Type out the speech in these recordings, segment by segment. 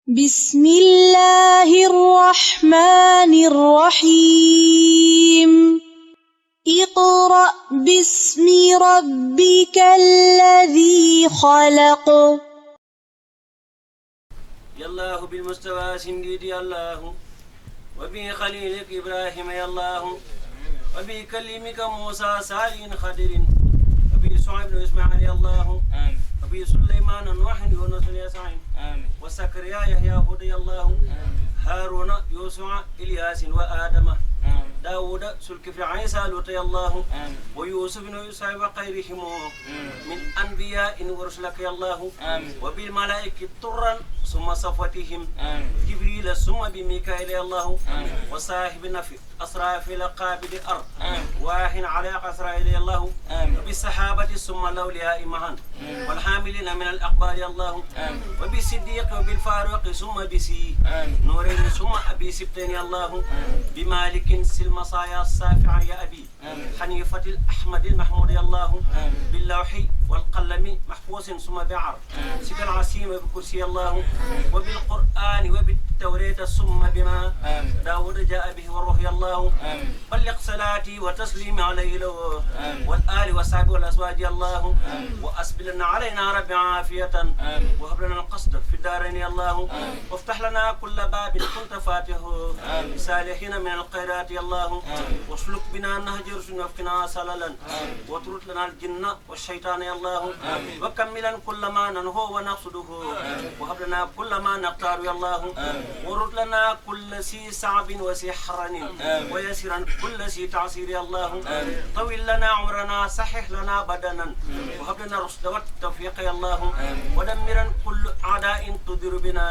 بسم الله الرحمن الرحيم اقرأ باسم ربك الذي خلق يا الله بالمستوى سنديد يا الله وبخليلك إبراهيم يا الله وبكلمك موسى سالين خضر وبشعيب وإسماعيل يا الله وبسليمان نوح يونس يسع وسكريا يحيى هود يا الله هارون يوسع إلياس وآدم داود سلكفل عيسى لوط يا الله ويوسف ويوسع وغيرهم من أنبياء ورسلك يا الله وبالملائكة طرا ثم صفوتهم جبريل ثم بميكائيل يا الله وصاحبنا في أسرافيل قابل الأرض واهن على إسرائيل يا الله وبالصحابة ثم الأولياء معا والحاملين من الأقبال يا الله وبالصديق وبالفاروق ثم بسي نورين ثم أبي سبتين يا الله بمالك المصايا الصافع يا أبي حنيفة الأحمد المحمود يا الله باللوح والقلم محفوظ ثم بعر سك العسيم بكرسي الله وبالقرآن وبالتوراة ثم بما داود جاء به والروح يا الله بلغ صلاتي وتسليم عليه له والآل والصحب والأزواج يا الله وأسبلنا علينا رب عافية وهب لنا القصد في الدارين يا الله وافتح لنا كل باب كنت فاتحه لصالحين من الخيرات يا الله واسلك بنا نهج رشد وافقنا سللا واترك لنا الجن والشيطان يا الله وكملا كل ما ننهو ونقصده وهب لنا كل ما نختار يا الله ورد لنا كل سي صعب وسحر ويسرا كل سي تعسير يا الله طويل لنا عمرنا صحح لنا بدنا وهب لنا الرشد والتوفيق يا الله ودمرا كل أعداء تضر بنا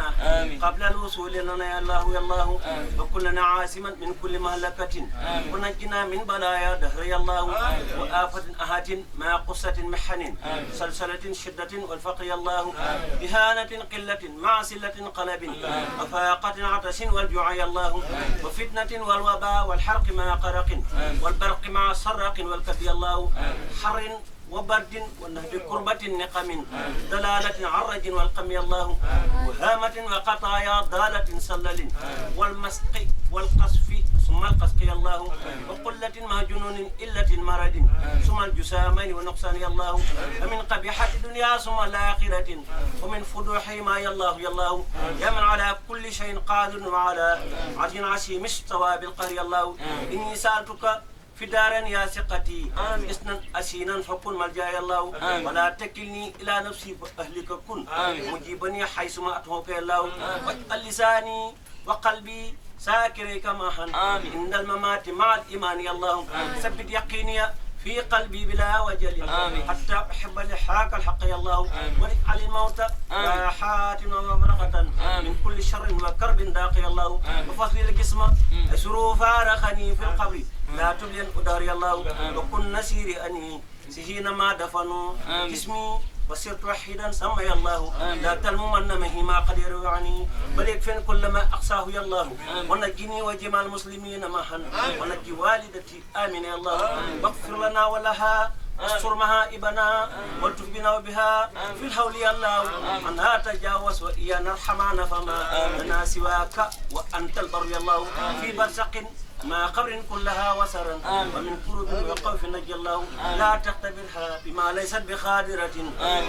قبل الوصول لنا يا الله يا الله وكلنا عاصما من كل مهلكة ونجنا من بلايا دهر يا الله وآفة أهات ما قصة محن سلسلة شدة والفقر يا الله إهانة قلة مع سلة قلب وفاقة عطش والجوع يا الله وفتنة والوباء والحرق مع قرق والبرق مع سرق والكد يا الله حر وبرد والنهب كربة نقم دلالة عرج والقم يا الله وهامة وقطايا ضالة سلل والمسق والقصف ثم القسق يا الله وقلة مع جنون إلة مرض ثم الجسامين ونقصان يا الله ومن قبيحة الدنيا ثم الآخرة ومن فضوح ما يا الله يا الله يا من على كل شيء قادر وعلى عرش عسيم استوى بالقهر يا الله إني سألتك في دارا يا ثقتي اسنا اسينا فكن ملجا يا الله ولا تكلني الى نفسي واهلك كن مجيبني حيثما اتوك يا الله واجعل لساني وقلبي ساكريك معا عند الممات مع الايمان يا الله ثبت يقيني في قلبي بلا وجل حتى احب لحاك الحق يا الله واجعل الموت راحات ومفرقة من كل شر وكرب داق يا الله وفصل الجسم اسرو فارقني في القبر لا تبين أدار يا الله وكن نسيري أني سهين ما دفنوا جسمي وصرت وحيدا سمى يا الله لا تلممن مهما قد يروعني بل يكفين كل ما أقصاه يا الله ونجني وجمع المسلمين معا ونجي والدتي آمين يا الله واغفر لنا ولها استر مهائبنا والتف بنا وبها في الحول يا الله عنها تجاوز وإيانا ارحمنا فما لنا سواك وأنت البر يا الله في برزق ما قبر كلها وسرا ومن كروب وقوف نجي الله لا تختبرها بما ليست بخادرة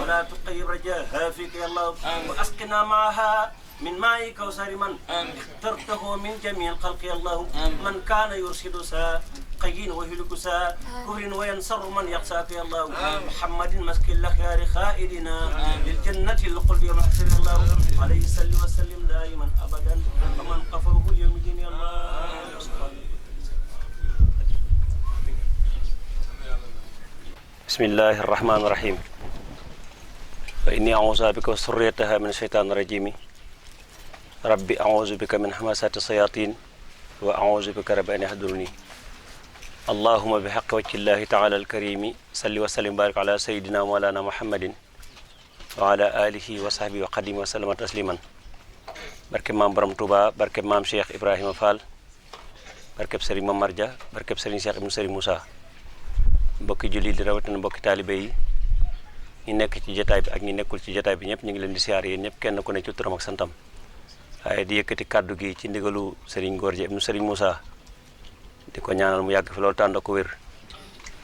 ولا تقيب رجاها فيك يا الله وأسقنا معها من ماء كوثر من اخترته من جميع الخلق يا الله من كان يرشد سا قين ويهلك سا كهر وينصر من يقساك يا الله محمد مسك الأخيار خائدنا للجنة القلب محسر الله عليه الصلاة وسلم دائما أبدا ومن قفوه اليوم دين يا الله. بسم الله الرحمن الرحيم فإني أعوذ بك وسريتها من الشيطان الرجيم ربي أعوذ بك من همسات الشياطين وأعوذ بك رب أن يحضرني اللهم بحق وجه الله تعالى الكريم صل وسلم وبارك على سيدنا مولانا محمد وعلى آله وصحبه وقديم وسلم تسليما barke maam Borom Touba barke maam Cheikh Ibrahima Fall barke Serigne Mamar Dia barke Serigne Cheikh Ibn Serigne Moussa mbokki julli di rawatina mbokki taalibe yi ñi nekk ci jotaay bi ak ñi nekkul ci jotaay bi ñëpp ñu ngi leen di siyaar yéen ñëpp kenn ku ne ci turam ak santam waaye di yëkkati kàddu gi ci ndigalu Serigne Gorgui ibnu Serigne Moussa di ko ñaanal mu yàgg fi loolu tànd ko wér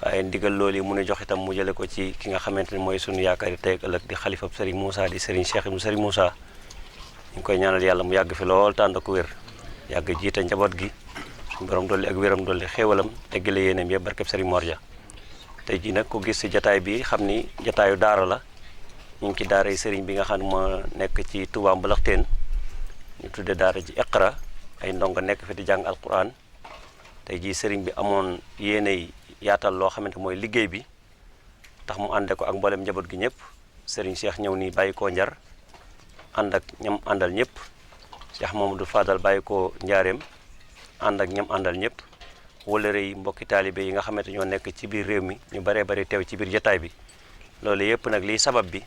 waaye ndigal loolu yi mu ne jox itam mu jële ko ci ki nga xamante ne mooy sunu yaakaari tey ak ëllëg di xalifab Serigne Moussa di Serigne Cheikh ibnu Serigne Moussa ñu ngi koy ñaanal yàlla mu yàgg fi lool tànd ko wér yàgg jiite njaboot gi suñu borom dolli ak wéram dolli xéewalam eggale yéeneem yëpp barkeb Serigne Mor Dia tey jii nag ku gis si jataay bi xam ni jataayu daara la ñu ngi ci daara yi Serigne bi nga xam ne moo nekk ci Touba Mbalaxteen ñu tudde daara ji Iqra ay ndongo nekk fi di jàng alquran tey jii Serigne bi amoon yéeney yaatal loo xamante mooy liggéey bi tax mu ànde ko ak mboolem njaboot gi ñëpp Serigne Cheikh ñëw nii bàyyi koo Njar ànd ak ñam àndal ñëpp Cheikh Mamadou Fadal bàyyi koo Njaareem ànd ak ñam àndal ñëpp wëlëre yi mbokki taalibe yi nga xamante ñoo nekk ci biir réew mi ñu baree bari teew ci biir jataay bi loolu yëpp nag liy sabab bi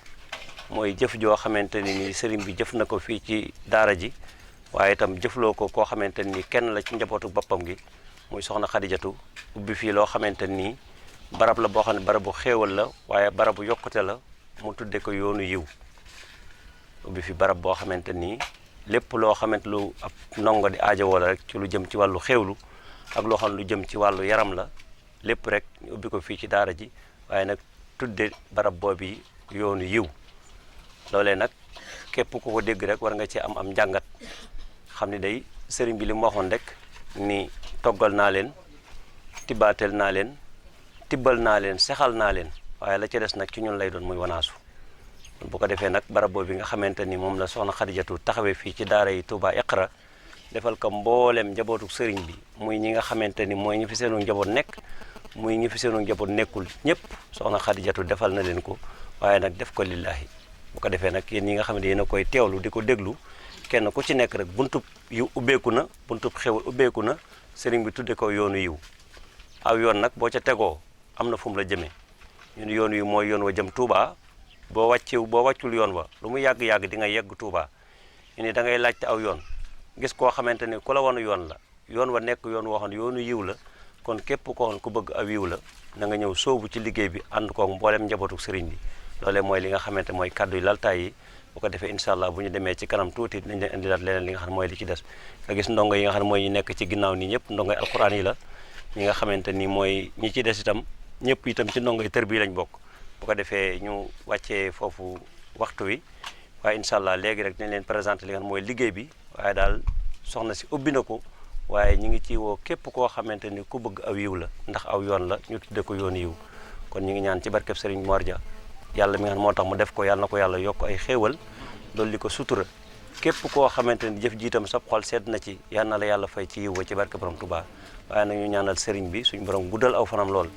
mooy jëf joo xamante ni Serigne bi jëf na ko fii ci daara ji waaye itam jëfloo ko koo xamante ni kenn la ci njabootu boppam gi muy soxna Xadijatu ubbi fii loo xamante ni barab la boo xam ne barabu xéewal la waaye barabu yokkute la mu tudde ko yoonu yiw ubbi fi barab boo xamante ni lépp loo xamante lu ab ndongo di aajowoo la rek ci lu jëm ci wàllu xéewlu ak loo xam lu jëm ci wàllu yaram la lépp rek ñu ubbi ko fii ci daara ji waaye nag tudde barab boobu yoonu yiw loolee nag képp ku ko dégg rek war nga ci am njàngat xam ni day sëriñ bi li mu waxoon rek ni toggal naa leen tibbaatel naa leen tibbal naa leen sexal naa leen waaye la ci des nag ci ñun lay doon muy wanaasu bu ko defee nag barab boobu nga xamante ni moom la soxna Xadijatu taxawee fii ci daara yi Touba Iqra defal ko mboolem njabootu sëriñ bi muy ñi nga xamante ni mooy ñi fi seenu njaboot nekk muy ñi fi seenu njaboot nekkul ñëpp soxna Xadijatu defal na leen ko waaye nag def ko lillahi bu ko defee nag yéen ñi nga xam ne yéen a koy teewlu di ko déglu kenn ku ci nekk rek buntub yu ubbeeku na buntub xew ubbeeku na sëriñ bi tudde ko yoonu yiw aw yoon nag boo ca tegoo am na fu mu la jëmee ñun yoon wi mooy yoon wa jëm Touba boo wàccul yoon wa lu mu yàgg-yàgg di nga yegg Touba ñu ni da ngay laajte aw yoon gis koo xamante ni ku la wanu yoon la yoon wa nekk yoon woo xam ne yoonu yiw la kon képp koo xam ku bëgg aw yiw la na nga ñëw soobu ci liggéey bi ànd koog mboolem njabootu sëriñ bi loolee mooy li nga xamante mooy kàddu yi laltaay yi bu ko defee incha allah bu ñu demee ci kanam tuuti nañ leen indilaat leneen li nga xam ne mooy li ci des nga gis ndongo yi nga xam ne mooy ñu nekk ci ginnaaw nii ñëpp ndongoy alquran yi la ñi nga xamante ni mooy ñi ci des itam ñëpp itam ci ndongoy tër bi lañ bokk bu ko defee ñu wàccee foofu waxtu wi waaye incha allah léegi rek nañ leen présenté li nga xam mooy liggéey bi waaye daal soxna si ubbi na ko waaye ñi ngi ci woo képp koo xamante ni ku bëgg aw yiw la ndax aw yoon la ñu tudde ko yoon yiw kon ñu ngi ñaan ci barkeb Serigne Mor Dia yàlla mi nga xam moo tax mu def ko yàlla na ko yàlla yokk ay xéewal loolu li ko sutura képp koo xamante ni jëf jiitam sab xol sedd na ci yal na la yàlla fay ci yiw wa ci barke borom Touba waaye nag ñu ñaanal Serigne bi suñu borom guddal aw fanam lool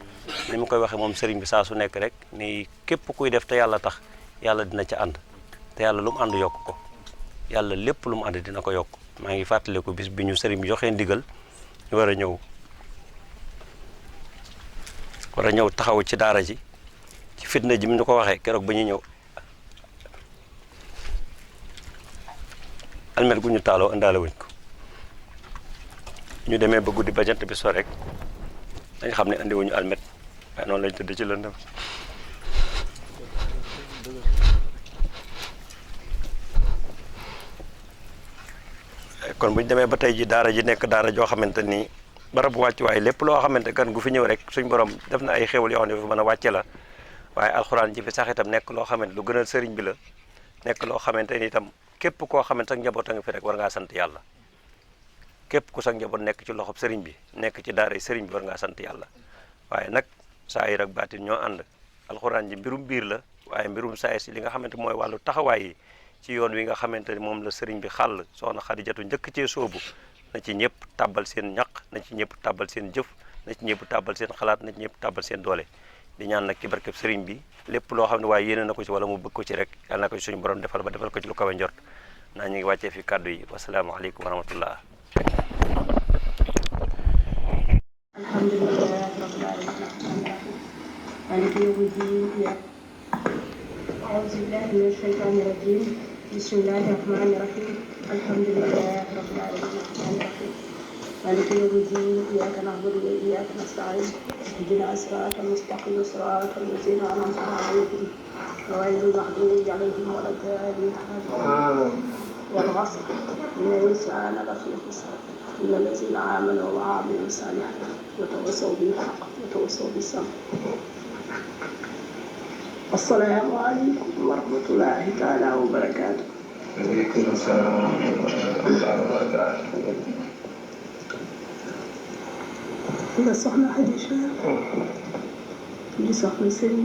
ni mu koy waxee moom Serigne bi saa su nekk rek ni képp kuy def te yàlla tax yàlla dina ca ànd te yàlla lu mu ànd yokk ko yàlla lépp lu mu ànd dina ko yokk maa ngi fàttaliku bis bi ñu Serigne bi joxee ndigal ñu war a ñëw taxaw ci daara ji ci fitna ji mi ñu ko waxee keroog ba ñuy ñëw almet gu ñu taaloo indaale wuñ ko ñu demee ba guddi ba jant bi so rek dañ xam ne andi wuñu almet waaye noonu lañ tëdd ci lëndëm kon bu ñu demee ba tey ji daara ji nekk daara joo xamante ni barabu wàcc waaye lépp loo xamante kan gu fi ñëw rek suñ borom def na ay xéwal yoo xam ne fi mën a wàcce la waaye alxuraan ji fi sax itam nekk loo xamante lu gënal sëriñ bi la nekk loo xamante ni itam képp koo xamante sax njaboot a nga fi rek war ngaa sant yàlla képp ku sax njaboot nekk ci loxob sëriñ bi nekk ci daara sëriñ bi war ngaa sant yàlla waaye nag saayir ak baatin ñoo ànd alxuraan ji mbirum biir la waaye mbirum saayir si li nga xamante mooy wàllu taxawaay yi ci yoon wi nga xamante ni moom la sëriñ bi xàll soxna Xadijatu njëkk cee soobu na ci ñëpp tàbbal seen ñaq na ci ñëpp tàbbal seen jëf na ci ñëpp tàbbal seen xalaat na ci ñëpp tàbbal seen doole di ñaan nag ci barkeb sëriñ bi lépp loo xam ne waaye yéene na ko ci wala mu bëgg ko ci rek yàlla na ko ci suñu borom defal ba defal ko ci lu kawe njort naa ñu ngi wàccee fi kàddu yi wasalaamaaleykum wa rahmatullah alhamdulilah rabbil alamin maliki yawmi ddin a'uuzu billahi mina shaytaani rajiim bismillahi rahmaani rahiim alhamdulilah rabbil alamin rahmaani rahiim maliki yawmi ddin iyyaaka na'budu wa iyyaaka nasta'iin ihdina siraatal mustaqiim siraatal laziina an'amta alayhim ghayril maghduubi alayhim wa lad-daalliin والعصر إن الإنسان لفي خسر إلا الذين آمنوا وعملوا الصالحات وتواصوا بالحق وتواصوا بالصبر. السلام عليكم ورحمة الله تعالى وبركاته. وعليكم السلام ورحمة الله وبركاته. nga soxna Xadija di soxna sëñ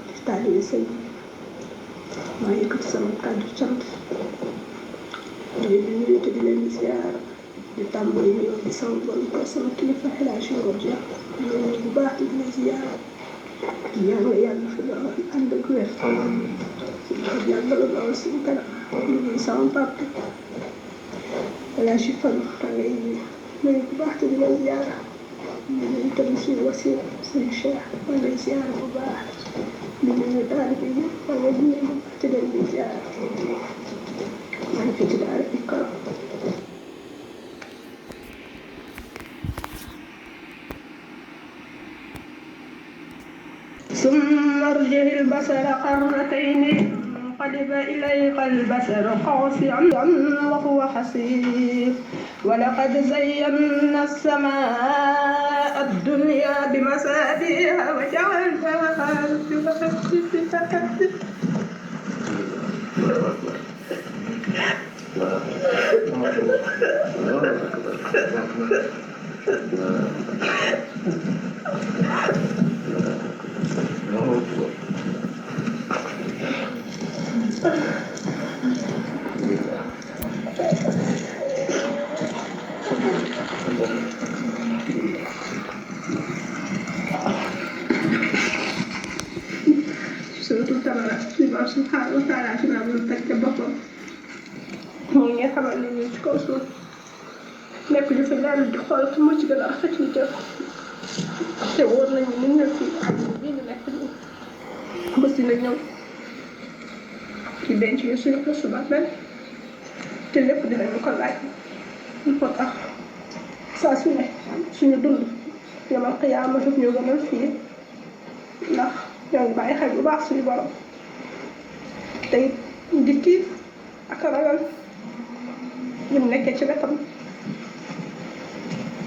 di taalibe sëñ maa yëkkati sama kàddu cant di leen nuyu te di leen ziar di tàmbali nuyoo di sama borom ko sama kilifa El Hadj Ngor Dia di leen nuyu bu baax di leen ziar di ñaan yàlla fi la ànd ak wér di yàlla lool suñu kanam di nuyu sama papa El Hadj Fall maa ngi nuyu bu baax te di leen ziar di nuyu tamit suñu wasiir suñu Cheikh maa ngi ziar bu baax di nuyu taalibe yi maa ngi nuyu bu baax te leen di ziar maa ngi fi ci daara Ikra. ثم ارجع البصر قرتين قلب إليك البصر خاسعا وهو حسير ولقد زينا السماء الدنيا بمصابيح وجعلناها suratul Tamara suñu Boroom subhaanahu wa taala ci naa mën teg ca boppam mooy nga xamal ne ñu ci kaw suuf nekk ñu fi daal di xool fu mu ci gën a rafet ñu jëf te wóor nañu ni ñu fi àdduna bii ñu nekk nii bés dina ñëw ci denc ñu suñu ko suba benn te lépp dinañu ko laaj il faut tax saa su ne suñu dund yamal xiyaama daf ñu gënal fii ndax ñoo ngi bàyyi xel bu baax suñu borom te it di tiit ak ragal lim nekkee ci wetam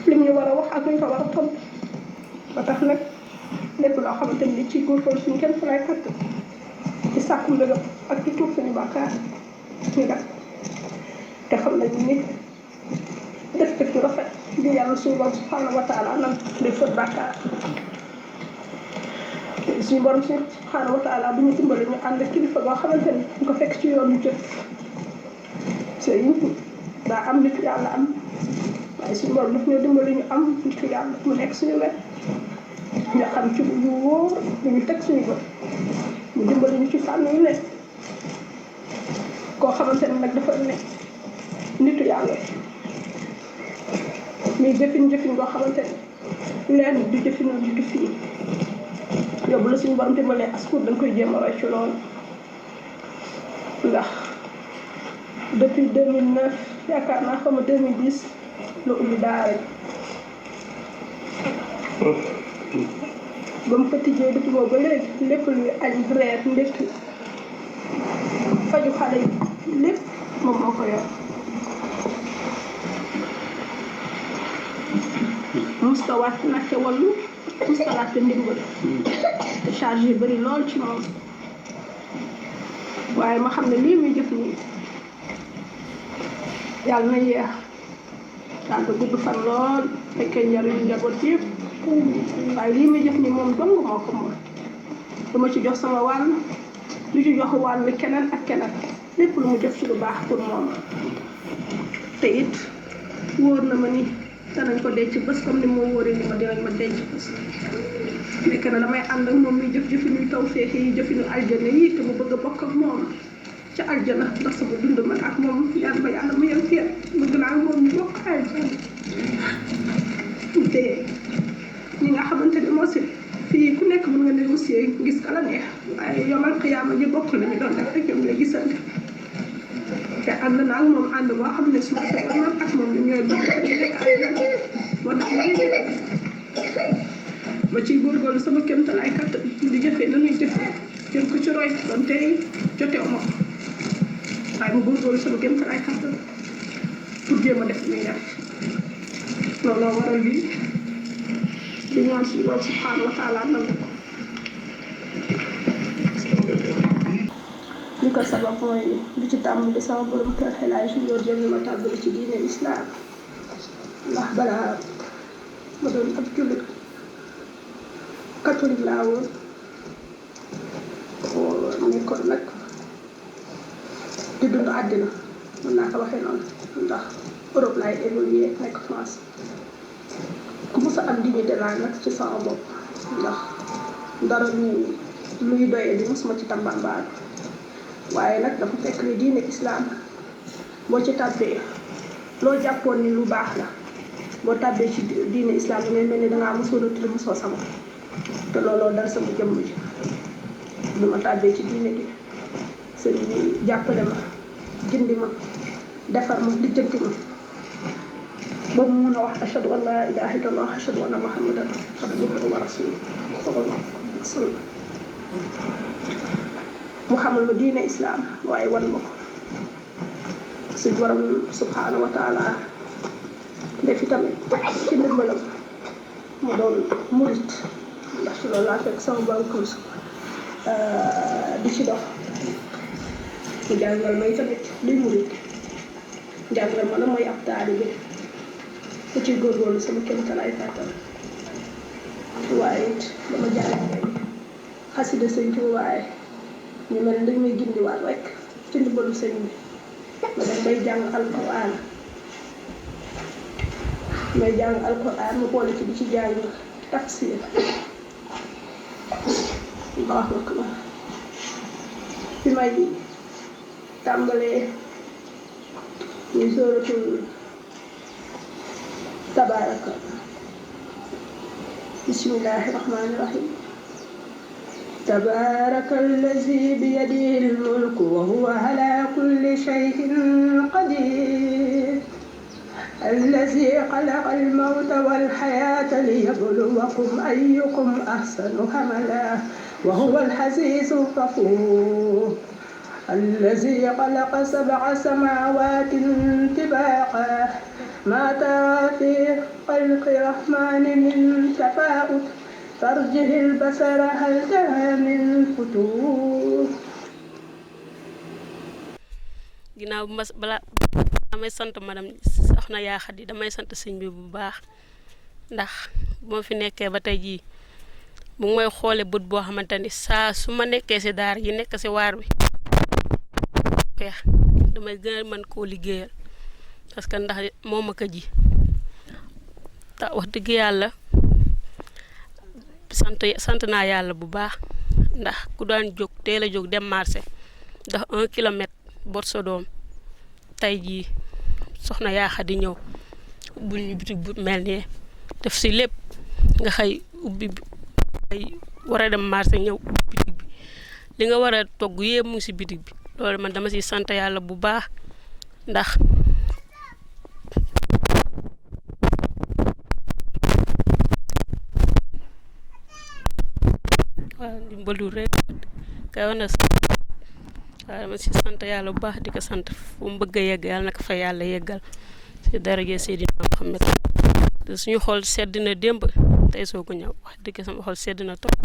lim ñu war a wax ak ñu ko war a tontu ba tax nag lépp loo xamante ni ci góorgóorlu suñu kenn fu lay fàtt ci sàkku mbégam ak ci tuub suñu bàkkaar ñu def te xam nañu ni def def lu rafet di yàlla suñu borom subhanahu wa taala nan day fët bàkkaar suñu borom subhanahu wa taala bu ñu dimbali ñu ànd ak kilifa boo xamante ni ñu ko fekk ci yoon yu jëf c'est une daa am nitu yàlla am waaye suñu borom daf ñoo dimbali ñu am nitu yàlla mu nekk suñu wet nga xam ci lu wóor lu ñu teg suñu bët mu dimbali ñu ci fànn yu ne koo xamante ni nag dafa ne nitu yàlla muy jëfin boo xamante ni leen du jëfinu du fii yóbbu la suñu borom dimbalee askur dañ koy jéem a roy ci loolu ndax depuis 2009 yaakaar naa xama 2010 la ubbi daara ba mu fa tijjee depuis boobu ba léegi lépp luy añ reer ndekki faju xale yi lépp moom moo ko yor musta wàcc nag ca wàllu musta laajte ndimbal te charge yi bëri lool ci moom waaye ma xam ne lii muy jëf nii yàlla na yeex yàlla gudd fan lool fekkee njariñu njaboot yëpp waaye lii muy jëf nii moom dong moo ko moom dama ci jox sama wàll lu ci jox wàll keneen ak keneen lépp lu mu jëf ci lu baax pour moom te it wóor na ma ni danañ ko denc bés comme ni moo wóoree ni ma dinañ ma denc bés nekk na damay ànd ak moom muy jëf-jëfinu tawfeex yi jëfinu aljana yi te mu bëgg a bokk ak moom ca aljana ndax sama dund man ak moom ñaan ba yàlla mu yem fii bëgg naa ak moom ñu bokk aljana te ñi nga xamante ne moo si fii ku nekk mën nga négocier gis ka la neex waaye yomal xiyaama ji bokk lañu doon def rek ñoom lay gisante te ànd naa ak moom ànd boo xam ne su ma fekkee man ak moom ñooy bokk di nekk aljana moo tax ma ciy góorgóorlu sama kéemtalaay kattan di jëfee na ñuy jëfee jël ko ci roy doon tey joteewu ma waaye ma góorgóorlu sama kéem tolluwaay kàttan pour jéem a def muy def looloo waral lii di ñaan suñu borom subhanahu wa taala nangu ko li ko sabab mooy li ci tàmbali sama borom kër xelaay su yor jëm ma tàmbali ci diine islam ndax balaa ma doon ab jullit catholique laa woon nekkoon nag di dund àddina mën naa ko waxee noonu ndax Europe laay évolué nekk France ku mos a am dignité laa nag ci sama bopp ndax dara luy doyee di mosuma ci tambambaal waaye nag dafa fekk ni diine islam boo ci tàbbee loo jàppoon ni lu baax la boo tàbbee ci diine islam bi ngay mel ni dangaa mosoo la mosoo sama te looloo dal sama jëmm ji bu ma tàbbee ci diine gi sëñ bi jàppale ma gindi ma defar ma lijjanti ma ba mu mun a wax ashhadu an laa ilaaha illallah ashhadu anna muhammadan abduhu wa rasuluhu sallallahu alayhi wa sallam mu xamal ma diine islam waaye wan ma ko suñ borom subhanahu wa taala defi tamit ci ndimbalam mu doon murit ndax ci loolu laa fekk sama borom kër di ci dox mu jàngal may tamit luy murit jàngal ma la mooy ab taalibe ku ci góorgóorlu sama kéemtalaay kàttan waaye it dama jàngale xasida sëñ ci waaye ñu mel ni dañ may gindiwaat rek ci ndimbalu sëñ bi ma dem may jàng alquran ma boole ci di ci jàng tafsir Allahu akbar fi may tàmbalee ñu sóoratul tabaraka bismillahi rahmani rahim تبارك الذي بيده الملك وهو على كل شيء قدير الذي خلق الموت والحياة ليبلوكم أيكم أحسن عملا وهو العزيز الغفور الذي خلق 7 سماوات طباقا ما ترى في خلق الرحمن من تفاوت فارجه البصر هل ترى من فتور ginnaaw bala damay sant madame soxna yaa Xadi damay sant sëñ bi bu baax ndax moo fi nekkee ba tey jii bu may xoole bët boo xamante ni saa su ma nekkee si daar yi nekk si waar bi peex damay gën a mën koo liggéeyal parce que ndax moo ma ko ji te wax dëgg yàlla sant naa yàlla bu baax ndax ku daan jóg teel a jóg dem marché ndax 1 kilomètre bot sa doom tey jii soxna yaa Xadi ñëw ubbil ñu bitig bu mel nii def si lépp nga xëy ubbi ay war a dem marché ñëw ubbi bitig bi li nga war a togg yépp mu si bitig bi loolu man dama si sant yàlla bu baax ndax waaw ndimbalu rek kay wana waaw dama si sant yàlla bu baax di ko sant fu mu bëgg a yegg yàlla na ko fa yàlla yeggal si daraja Seydina Muhammad te suñu xol sedd na démb tey soo ko ñëw wax dëgg sama xol sedd na trop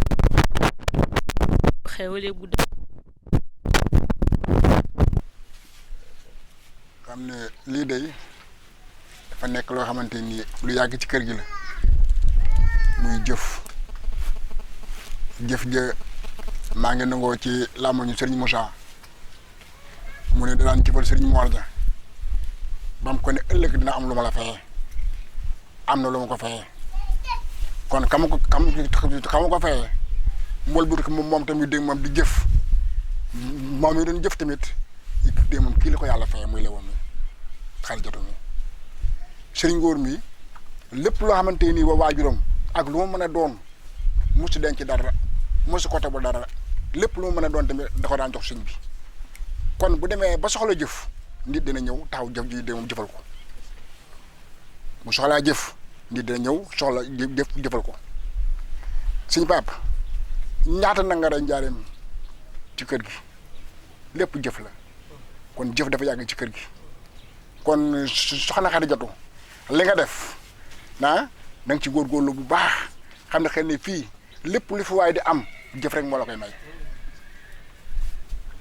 xewale bu xam ne lii day dafa nekk loo xamante ni lu yàgg ci kër gi la muy jëf ja maa ngi nangoo ci làmmiñu Serigne Moussa mu ne danaan jëfal Serigne Mor Dia ba mu ko ne ëllëg dina am lu ma la fayee am na lu ma ko fayee kon kam ko fayee mbool bu moom tamit dégg moom di jëf moom yi doon jëf tamit dégg moom kii la ko yàlla fayee muy lewoon mi xar jotu mi Serigne Ngor mi lépp loo xamante nii wa waajuram ak lu ma mën a doon musu denc dara musu côté bu dara lépp lu ma mën a doon tamit da ko daan jox sëñ bi kon bu demee ba soxla jëf nit dina ñëw taxaw jëf ji de moom jëfal ko bu soxlaa jëf nit dina ñëw soxla jëfal ko sëñ Pape ñaata na nga rey njaareem ci kër gi lépp jëf la kon jëf dafa yàgg ci kër gi kon soxna Xadijatu li nga def da nga ci góorgóorlu bu baax xam ne xel ne fii lépp lu fi waay di am jëf rek moo la koy may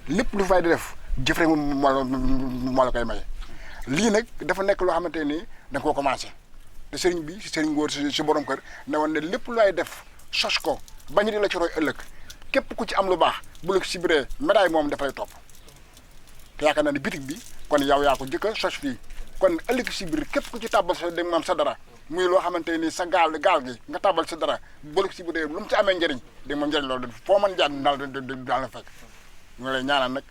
lépp lu fi waay di def jëf rek moo la koy may lii nag dafa nekk loo xamante ni da nga koo commencé te sëriñ bi sëriñ góor si borom kër ne woon ne lépp lu waay def sos ko bañ di la ci roy ëllëg képp ku ci am lu baax bu la si biree médaille moom dafay topp te yaakaar naa ne bitig bi kon yow yaa ko jëkk a sos fii kon ëllëg si biir képp ku ci tàbbal sa dem maam sa dara muy loo xamante ni sa gaal gi nga tàbbal sa dara bu la si biree lu mu ci amee njëriñ di moom njëriñ loolu foo mën jaan daal la fekk ñu ngi lay ñaanal nag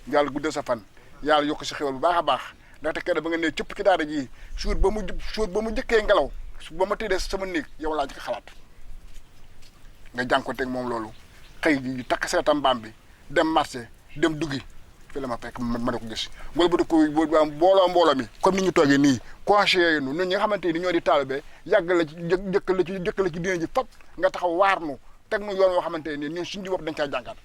yàlla guddal sa fan yàlla yokk si xéwal bu baax a baax ndaxte kër ba nga ne cëpp ci daara ji suur ba mu jëkkee ngelaw ba ma tëddee sama néeg yow laa jëkk xalaat nga jànkuwanteeg moom loolu xëy ji takk seetam mbaam bi dem marché dem duggi fi la ma fekk ma da ko gis wala bu ko mbooloo mi comme ni ñu toogee nii conseillers yi ñun ñi nga xamante ni ñoo di taalibe yàgg la ci jëkk la ci diine ji fap nga taxaw waar nu teg nu yoon woo xamante ni ñun suñu bopp dañ caa jàngat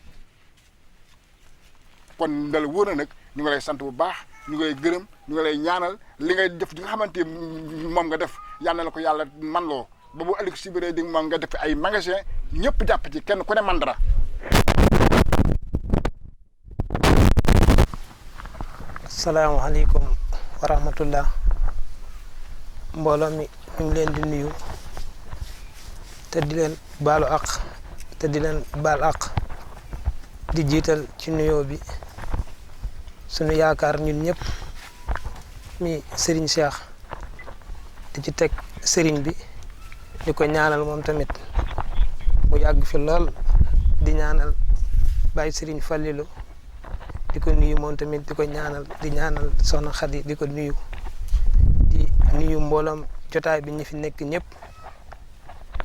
kon dala wóor na nag ñu ngi lay sant bu baax ñu ngi lay gërëm ñu ngi lay ñaanal li ngay def di nga xamante moom nga def yàlla na la ko yàlla man loo ba bu ëllëg si biir di moom nga def ay magasin ñëpp jàpp ci kenn ku ne man dara. asalaamaaleykum wa rahmatullah mbooloo mi ñu ngi leen di nuyu te di leen baalu àq te di leen baal àq di jiital ci nuyoo bi sunu yaakaar ñun ñëpp mi Serigne Cheikh di ci teg Serigne bi di ko ñaanal moom tamit mu yàgg fi lool di ñaanal Baye Serigne Fallilou di ko nuyu moom tamit di ko ñaanal di ñaanal Soxna Xadi di ko nuyu di nuyu mbooloom jotaay bi ñi fi nekk ñëpp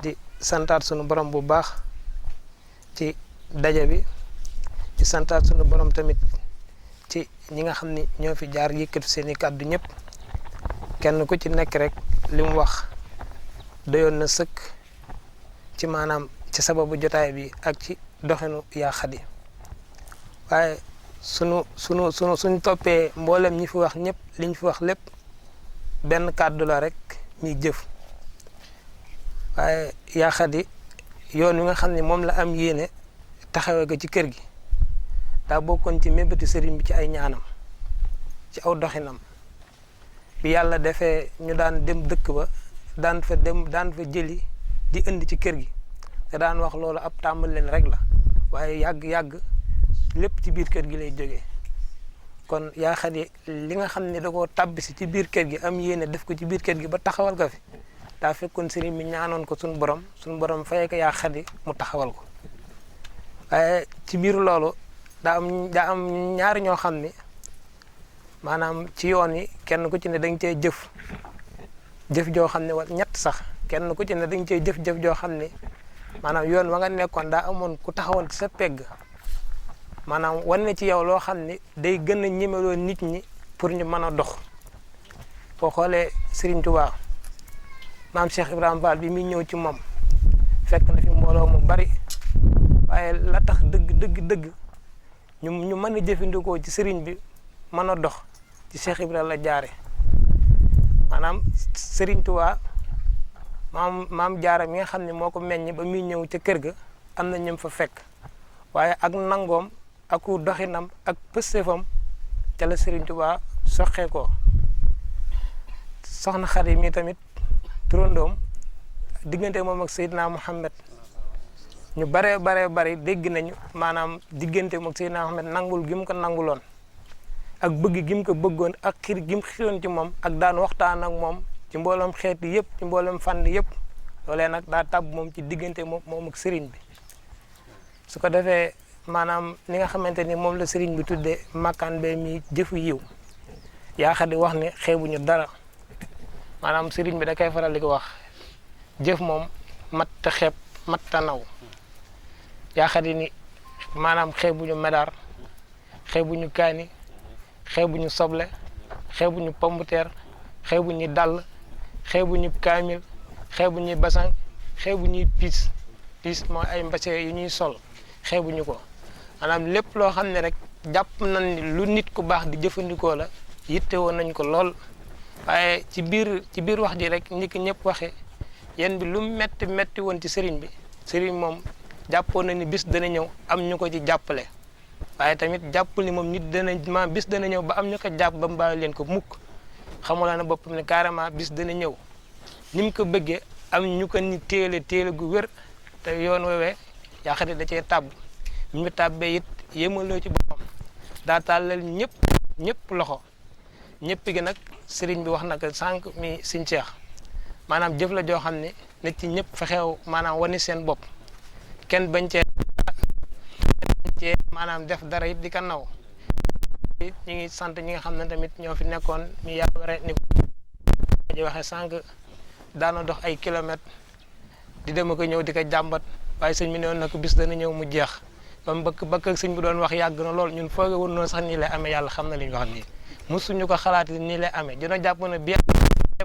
di santaat sunu borom bu baax ci daje bi di santaat sunu borom tamit ci ñi nga xam ni ñoo fi jaar yëkkatu seeni kàddu ñëpp kenn ku ci nekk rek li mu wax doyoon na sëkk ci maanaam ci sababu jotaay bi ak ci doxinu yaa Xadi waaye suñu toppee mboolem ñi fi wax ñëpp liñ fi wax lépp benn kàddu la rek ñuy jëf waaye yaa Xadi yoon wi nga xam ne moom la am yéene taxawee ko ci kër gi daa bokkoon ci mébéti sëriñ bi ci ay ñaanam ci aw doxinam bi yàlla defee ñu daan dem dëkk ba daan fa jëli di indi ci kër gi te daan wax loolu ab tàmbal leen rek la waaye yàgg lépp ci biir kër gi lay jógee kon yaa Xadi li nga xam ne da koo tabbisi ci biir kër gi am yéene def ko ci biir kër gi ba taxawal ko fi daa fekkoon sëriñ bi ñaanoon ko suñu borom fayee ko yaa Xadi mu taxawal ko waaye ci biir loolu daa am ñaari ñoo xam ne maanaam ci yoon yi kenn ku ci ne dañ cee jëf joo xam ne wala ñett sax kenn ku ci ne dañ cee jëf joo xam ne maanaam yoon wa nga nekkoon daa amoon ku taxawoon ci sa pegg maanaam wan na ci yow loo xam ne day gën a ñemeloo nit ñi pour ñu mën a dox boo xoolee Serigne Touba maam Cheikh Ibrahima Fall bi muy ñëw ci moom fekk na fi mbooloo mu bari waaye la tax dëgg ñu mën a jëfandikoo ci Serigne bi mën a dox ci Cheikh Ibrahima la jaare maanaam Serigne Touba maam jaara mi nga xam ne moo ko meññ ba muy ñëw ca kër ga am na ñëm fa fekk waaye ak nangoom ak doxinam ak pëstefam ca la Serigne Touba soxee ko Soxna Xadi mi tamit turandoom diggante moom ak Seydina Muhammad ñu bare dégg nañu maanaam diggante moom ak Seydina Muhammad nangul gi mu ko nanguloon ak bëgg gi mu ko bëggoon ak xir gi mu xiroon ci moom ak daan waxtaan ak moom ci mboolem xeet yëpp ci mboolem fànn yëpp loolee nag daa tàbb moom ci diggante moom ak Serigne bi su ko defee maanaam ni nga xamante ni moom la Serigne bi tuddee makkaan bee mi jëfu yiw yaa Xadi wax ne xeebuñu dara maanaam Serigne bi da koy faral di ko wax jëf moom mat ta xeeb mat ta naw yaa Xadi ni maanaam xeebuñu medar xeebuñu kaani xeebuñu soble xeebuñu pomputeer xeebuñu dàll xeebuñu kaamil xeebuñu basang xeebuñu piis mooy ay mbase yu ñuy sol xeebuñu ko maanaam lépp loo xam ne rek jàpp nañ ni lu nit ku baax di jëfandikoo la yitte woon nañ ko lool waaye ci biir wax ji rek ni ki ñëpp waxee yéen bi lu metti woon ci sëriñ bi sëriñ moom jàppoon na ni bis dana ñëw am ñu ko ci jàppale waaye tamit jàppul ni moom nit bis dana ñëw ba am ñu ko jàpp ba mu bàyyi leen ko mukk xamulaa na boppam ne carrément bis dana ñëw ni mu ko bëggee am ñu ko ni téele gu wér te yoon woowee yaaxate da cee tàbb ñu tàbbee it yémaloo ci boppam daa tàllal ñëpp loxo ñëpp gi nag sëriñ bi wax na ko sànq mi Sëriñ Cheikh maanaam jëf la joo xam ne nit ci ñëpp fexeew maanaam wani seen bopp kenn bañ cee maanaam def dara it di ko naw ñu ngi sant ñi nga xam ne tamit ñoo fi nekkoon ñu yàlla ni ko ji waxee sànq daana dox ay kilomètres di dem ko ñëw di ko jàmbat waaye sëñ bi ne woon na ko bis dana ñëw mu jeex ba mu bëgg sëñ bi doon wax yàgg na lool ñun fooge woon noonu sax nii lay amee yàlla xam na li ñu wax nii mosuñu ko xalaat nii lay amee dina jàpp ne bien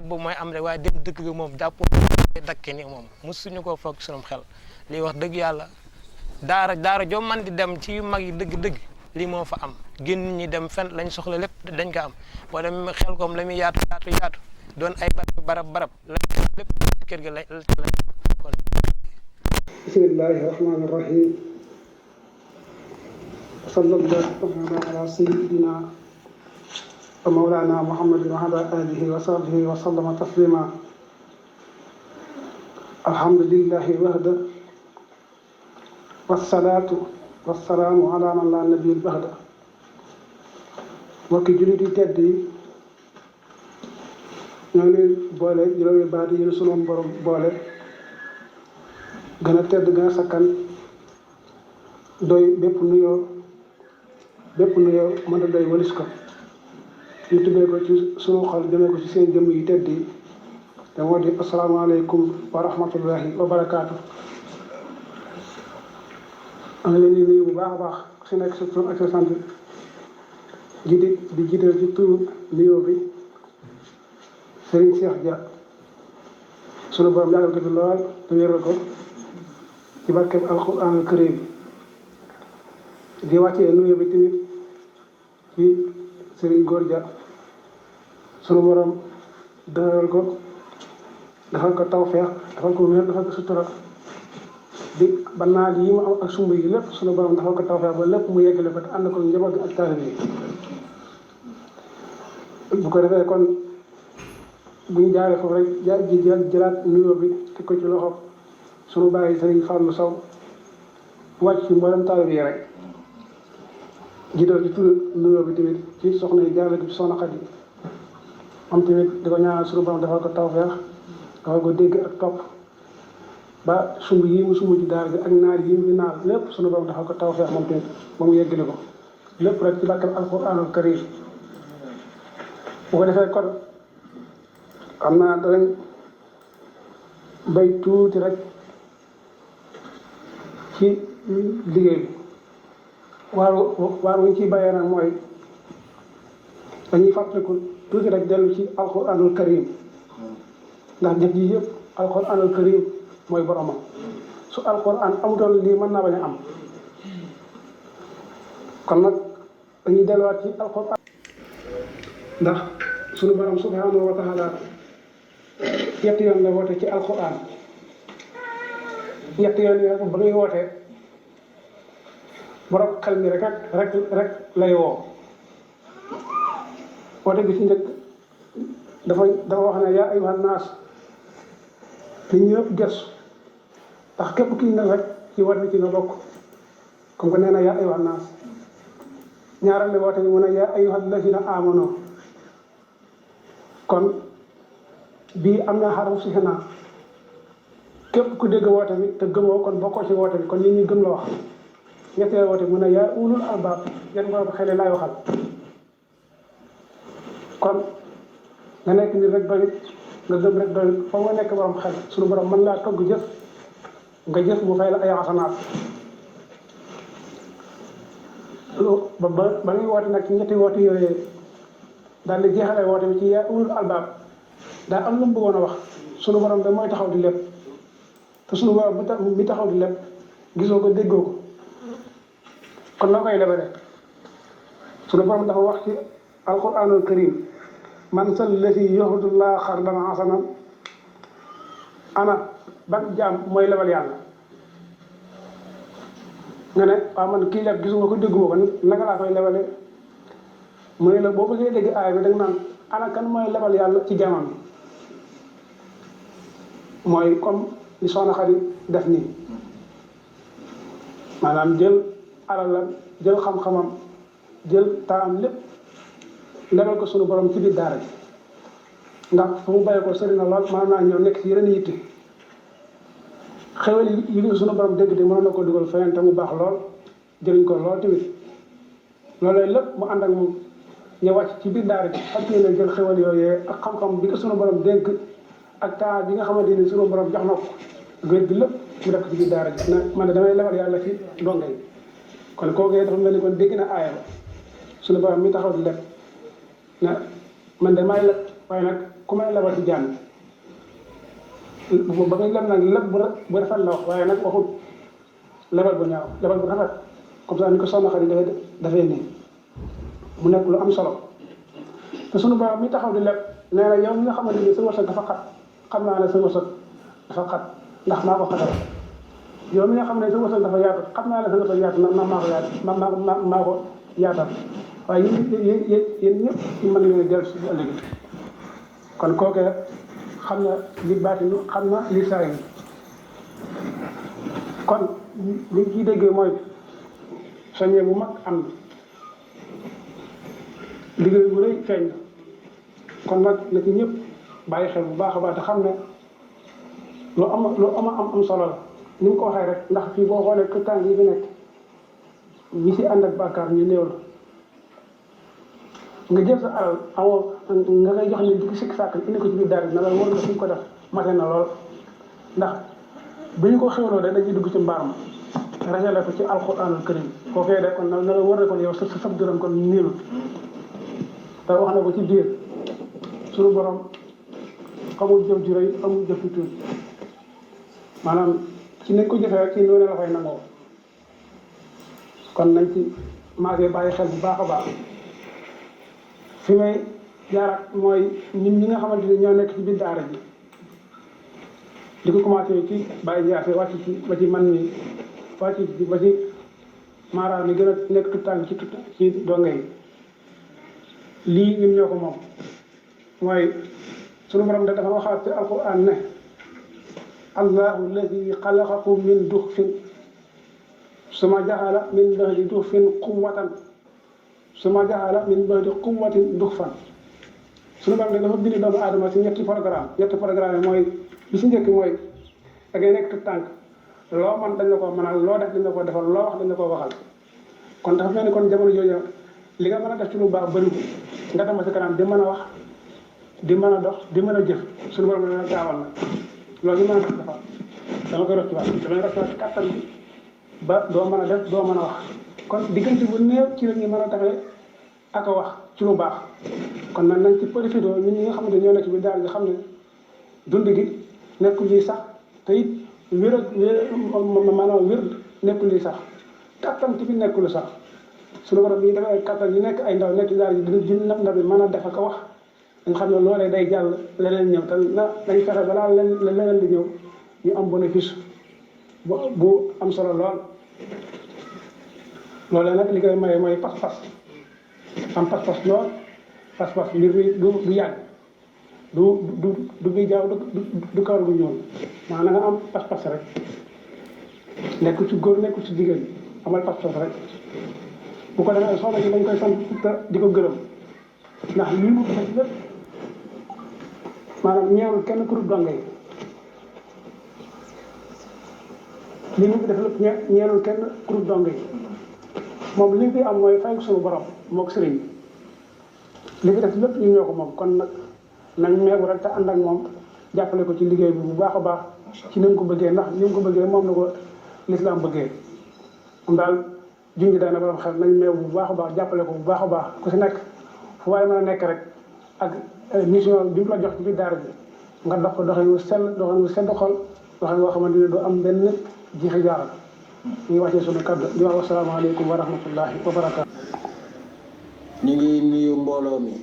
bu mooy am rek waaye dem dëkk gi moom jàpp dakke ni moom mosuñu koo foog sunum xel lii wax dëgg yàlla daara joo man di dem ci mag yi dëgg lii moo fa am génn ñi dem fen lañ soxla lépp dañ ko am boo dem xel koom la muy yaatu doon ay barab lépp kër gi la kon bismillahi rahmani rahim sallallahu ala sayyidina wa mawlana muhammadin wa ala alihi wa sahbihi wa sallama taslima alhamdulillahi wahda wassalatu wassalaamu ala man la nabiyil bahda mbokki jullit yi tedd yi ñoo ngi boole juróomi baat yi sunu borom boole gën a tedd gën a sakkan doy bépp nuyoo mën a doy walis ko ñu tuddee ko ci sunu xol jëmee ko ci seen jëmm yi tedd yi te moo di asalaamaaleykum wa rahmatullahi wa barakaatu. am na leen di nuyu bu baax a baax su nekk sa tur ak sa sant di jiital ci turu nuyoo bi Serigne Cheikh Dia sunu borom yàggal ko fi lool te wéral ko ci barkeb alquran al karim di wàccee nuyoo bi tamit ci Serigne Gor Dia sunu borom dëgëral ko defal ko tawfeex defal ko wér defal ko sutura di ba naaj yi mu am ak sumb yi lépp sunu borom defal ko tawfeex ba lépp mu yeggale ko te ànd ko njaboot gi ak taalibe yi bu ko defee kon buñ jaaree foofu rek jëlaat nuyoo bi teg ko ci loxo sunu bàyyi Serigne Fallou Sow wàcc ci mboolem taalibe yi rek jiital ci tur nuyoo bi tamit ci soxna yi jaarale ci soxna Xadi am tamit di ko ñaanal sunu borom defal ko tawfeex defal ko dégg ak topp ba sumb yi mu sumb ci daara bi ak naar yi mu naal lépp sunu borom defal ko tawfeex moom tamit ba mu yeggale ko lépp rek ci barkeb alquranul karim bu ko defee kon xam naa danañ bay tuuti rek ci liggéey bi waar wuñ ciy bayee nag mooy dañuy fàttaliku tuuti rek dellu ci alquranul karim ndax jëf ji yëpp alquranul karim mooy boromam su alquran amutoon lii mën naa bañ a am kon nag dañuy delluwaat ci alquran ndax sunu borom subhanahu wa taala ñetti yoon la woote ci alquran ñetti yoon yi ba muy wootee borom xel mi rek lay woo woote bi ci njëkk dafa wax ne yaa ayyuhan naas li ñëpp gëstu ndax képp kii ne rek ci woote ci nga bokk comme que nee na yaa ayyuhan naas ñaareel li woote bi mu ne yaa ayyuhal lazina amanu kon bii am na xarum si xanaa képp ku dégg woote bi te gëmoo kon bokkoo ci woote bi kon nit ñi gëm la wax ñetteel woote mu ne yaa ulul albaab yan borom xel laay waxal kon nga nekk nit rek doy nga gëm rek doy fa nga nekk borom xel suñu borom mën laa togg jëf nga jëf mu fay la ay xasanaat ba muy woote nag ci ñetti woote yooyu daal di jeexale woote bi ci yaa ulul albaab daa am lu mu bëggoon a wax sunu borom da mooy taxaw di lépp te sunu borom mi taxaw di lépp gisoo ko déggoo ko kon la koy lebale sunu borom dafa wax ci alquranul karim man sal lati yuhdillaha qardan hasanan ana ban jaam mooy lebal yàlla nga ne waaw man kii leb gisuma ko dégguma ko naka laa koy lebale mu ne la boo bëggee dégg aaya bi da nga naan ana kan mooy lebal yàlla ci jaamam bi mooy comme li soxna Xadi def nii maanaam jël alalam jël xam-xamam jël taam lépp lebal ko sunu borom ci biir daara ji ndax fu mu bàyyi ko sori na lool maanaam naa ñëw nekk ci yeneen yitte xewal yi ngi sunu borom dégg te mënoon na ko dugal feneen te mu baax lool jëriñ ko lool tamit loolu lépp mu ànd ak moom ñu wàcc ci biir daara ji ak yéen a jël xewal yooyee ak xam-xam bi ko sunu borom dénk ak temps bi nga xamante ni sunu borom jox na ko wér gi lépp mu def ko ci biir daara ji na man de damay lebal yàlla fi ndongo yi kon kooku dafa mel ni kon dégg na aaya ba sunu borom mi taxaw di leb na man de may leb waaye nag ku may lebal ci jàmm ba muy leb nag leb bu rafet la wax waaye nag waxul lebal bu ñaaw lebal bu rafet comme ça ni ko soxna Xadi dafay nii mu nekk lu am solo te sunu borom mi taxaw di leb nee na yow mi nga xamante ni sa wërsëg dafa xat xam naa ne sa wërsëg dafa xat ndax maa ko xatal yow mi nga xam ne sa wërsëg dafa yaatu xam naa ne sa wërsëg yaatu na maa ko yaatu maa ko yaatal waaye yéen ñëpp ci mën ngeen a jël si ëllëg kon kookee xam na li baatinu xam na li saa yi kon li ciy déggee mooy soññee bu mag am liggéey bu rëy feeñ na kon nag na ci ñëpp bàyyi xel bu baax a baax te xam ne lu am solo la ni mu ko waxee rek ndax fii boo xoolee que temps yi fi nekk ñi si ànd ak bàkkaar ñu néew la nga jël sa alal amoo nga koy jox ni di ko sikk sàkk indi ko ci biir daara na la war nga fi ñu ko def mate na lool ndax bu ñu ko xewloo rek dañuy dugg ci mbaar ma rajale ko ci alxuraanul karim koo fee de kon na la war na kon yow sa sab dërëm kon niilu te wax na ko ci biir suñu borom xamul jëf ju rëy amul jëf ju tuuti maanaam ci nañ ko jëfee rek ci noonu la fay nangoo kon nañ ci maasee bàyyi xel bu baax a baax fi may jaaraat mooy ñun ñi nga xamante ni ñoo nekk ci biir daara ji di ko commencé ci bàyyi jaase wàcc ci ba ci man mi wàcc ci ba ci maaraam mi gën a nekk tout tànk ci donge yi lii ñun ñoo ko moom mooy sunu borom de dafa waxaat ci alquran ne allahu alladi xalaqakum min duxfin suma jaxala min ba'di duxfin quwwatan suma jaxala min ba'di quwwatin duxfan sunu borom de dafa bind doomu aadama si ñetti programme mooy bi si njëkk mooy da ngay nekk tout tànk loo man dañ la ko mënal loo def dañ la ko defal loo wax dañ la ko waxal kon dafa mel ni kon jamono jooju li nga mën a def ci lu baax bëri ko nga dem sa kanam di mën a wax di mën a dox di mën a jëf suñu borom dana gaawal na loolu ñu mën a def dafa dama koy roccuwaat damay roccuwaat kàttan bi ba doo mën a def doo mën a wax kon diggante bu néew ci la ñu mën a taxee ak a wax ci lu baax kon nag nañ ci profité ñun ñi nga xamante ñoo nekk ci biir daal nga xam ne dund gi nekkul lii sax te it maanaam wér nekkul lii sax kàttan ci bi nekkul sax suñu borom bi dafa ay kàttan yi nekk ay ndaw nekk daal di ndaw bi mën a def ak a wax nga xam ne loolee day jàll leneen ñëw te na dañ fexe balaa leneen di ñëw ñu am bénéfice bu am solo lool loolee nag li koy maye mooy pas-pas am pas-pas lool pas-pas mbir mi du yàgg du bi jaaw du kawar bu ñuul maanaam nga am pas-pas rek nekkul ci góor nekkul ci jigéen amal pas-pas rek bu ko defee soxna si dañ koy sant te di ko gërëm ndax lii mu def lépp maanaam ñeewul kenn ku dul donge yi lii mu def lépp ñeewul kenn ku dul donge yi moom li fi am mooy fay suñu borom moog sëriñ li fi def lépp ñu ñoo ko moom kon nag nañ meebu rek te ànd ak moom jàppale ko ci liggéey bi bu baax a baax ci ni mu ko bëggee ndax ni mu ko bëggee moom la ko lislaam bëggee moom daal junj daana borom xel nañ meew bu baax a baax jàppale ko bu baax a baax ku si nekk fu waaye mën a nekk rek ak mission bi mu la jox ci biir daara bi nga dox ko doxin wu sell doxin wu sedd xol doxin woo xamante ne du am benn jiixi jaaral ñu ngi wàccee sunu kaddu di wax wasalaamaaleykum wa rahmatullahi wa barakaatu ñu ngi nuyu mbooloo mi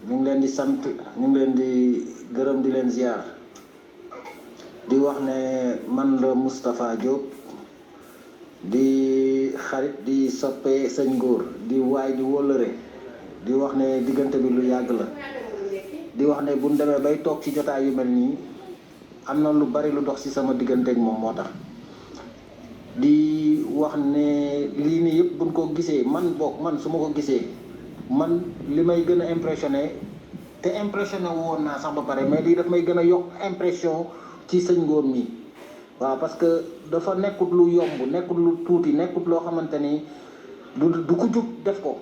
ñu ngi leen di sant ñu ngi leen di gërëm di leen ziar di wax ne man la Moustapha Diop di xarit di soppe sëñ Ngor di waay di wóllëre di wax ne diggante bi lu yàgg la di wax ne bu ñu demee bay toog ci jotaay yu mel nii am na lu bari lu dox ci sama diggante ak moom moo tax di wax ne lii nii yëpp buñ ko gisee man su ma ko gisee man li may gën a impressionné te impressionné woon naa sax ba pare mais lii daf may gën a yokk impression ci sëñ Ngor mi waaw parce que dafa nekkut lu yomb nekkut lu tuuti nekkut loo xamante ni du ko jug def ko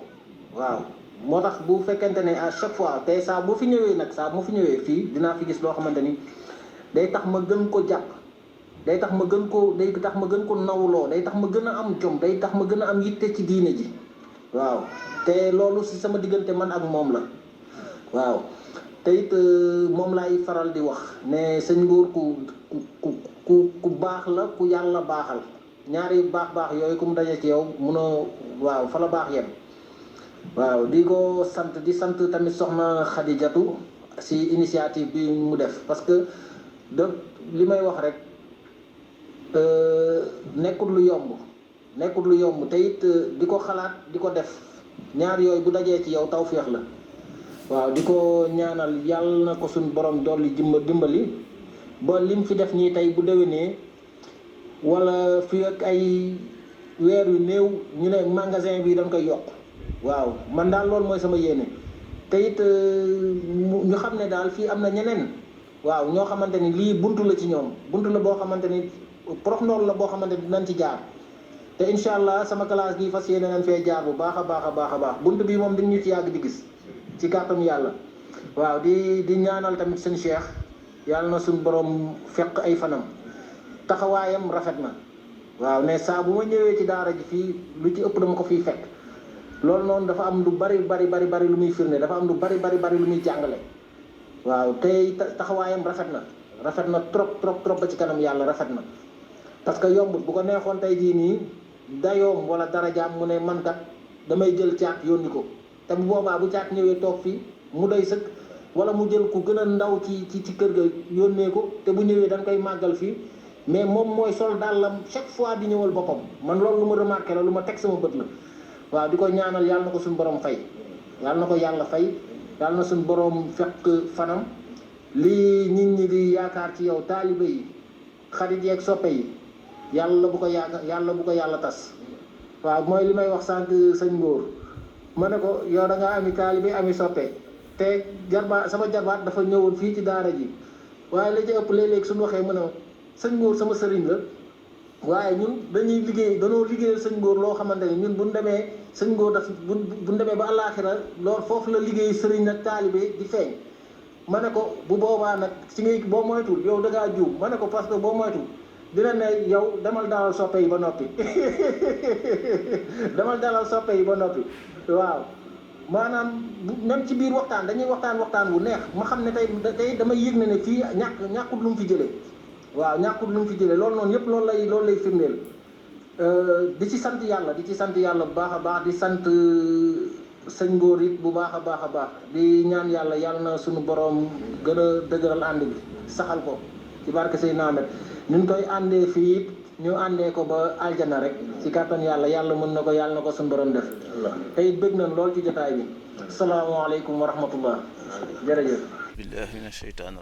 waaw moo tax bu fekkente ne à chaque fois te saa boo fi ñëwee nag saa moo fi ñëwee fii dinaa fi gis loo xamante ni day tax ma gën ko jàpp day tax ma gën ko nawloo day tax ma gën a am jom day tax ma gën a am yitte ci diine ji waaw te loolu si sama diggante man ak moom la waaw te it moom laay faral di wax ne sëñ Ngor ku baax la ku yàlla baaxal ñaari baax yooyu ku mu daje ci yow munoo waaw fa la baax yem waaw di ko sant di sant tamit soxna Xadijatu si initiative bi mu def parce que li may wax rek nekkul lu yomb te it di ko xalaat di ko def ñaar yooyu bu dajee ci yow tawféex la waaw di ko ñaanal yàlla na ko suñ borom dolli dimbali ba lim fi def nii tey bu déwénee wala fi ak ay weer yu néew ñu ne magasin bi dañ koy yokk waaw man daal loolu mooy sama yéene te it ñu xam ne daal fii am na ñeneen waaw ñoo xamante ni lii buntu la ci ñoom buntu la boo xamante ni prox noonu la boo xamante ni dinañ ci jaar te incha allah sama classe gi fas yéene nañ fee jaar bu baax a baax buntu bi moom dañ ñu ci yàgg di gis ci kàttanu yàlla waaw di ñaanal tamit seen Cheikh yàlla na suñ borom fekk ay fanam taxawaayam rafet na waaw ne saa bu ma ñëwee ci daara ji fii lu ci ëpp dama ko fiy fekk loolu noonu dafa am lu bari lu muy firnde dafa am lu bari lu muy jàngale waaw tey taxawaayam rafet na trop ba ci kanam yàlla rafet na parce que yombut bu ko neexoon tey jii nii dayoom wala darajaam mu ne man kat damay jël caat yónni ko te bu boobaa bu caat ñëwee toog fii mu doy sëkk wala mu jël ku gën a ndaw ci kër ga yónnee ko te bu ñëwee dañ koy màggal fii mais moom mooy sol dàllam chaque fois di ñëwal boppam man loolu lu ma remarqué la lu ma teg sama bët la waaw di ko ñaanal yàlla na ko suñu borom fay yàlla na ko yàlla fay yàlla na suñu borom fekk fanam lii nit ñi di yaakaar ci yow taalibe yi xarit yeeg soppe yi yàlla bu ko yàlla tas waaw mooy li may wax sànq sëñ Ngor ma ne ko yow da ngaa ami taalibe ami soppe te sama jarbaat dafa ñëwoon fii ci daara ji waaye la ci ëpp léeg-léeg suñu waxee mu ne sëñ Ngor sama sëriñ la waaye ñun danoo liggéeyal sëñ Ngor loo xamante ni ñun buñ demee sëñ Ngor daf buñ demee ba àllaaxira loolu foofu la liggéey sëriñ nag taalibe di feeñ ma ne ko bu boobaa nag ci ngay boo moytul yow da ngaa juum ma ne ko parce que boo moytul dina ne yow demal dalal soppe yi ba noppi waaw maanaam même ci biir waxtaan dañuy waxtaan wu neex ma xam ne tey damay yëg ne fii ñàkkut lu mu fi jëlee waaw ñàkkut lu mu fi jëlee loolu noonu yëpp loolu lay firndeel di ci sant yàlla bu baax a baax di sant sëñ Ngor it bu baax a baax di ñaan yàlla na suñu borom gën a dëgëral ànd bi saxal ko ci barke Seydina Ahmed ñu koy àndee fii it ñu àndee ko ba aljana rek ci kàttan yàlla mën na ko yàlla na ko suñu borom def te it bëgg nañ lool ci jotaay bi asalaamaaleykum wa rahmatullah jërëjëf billahi mina sheytaani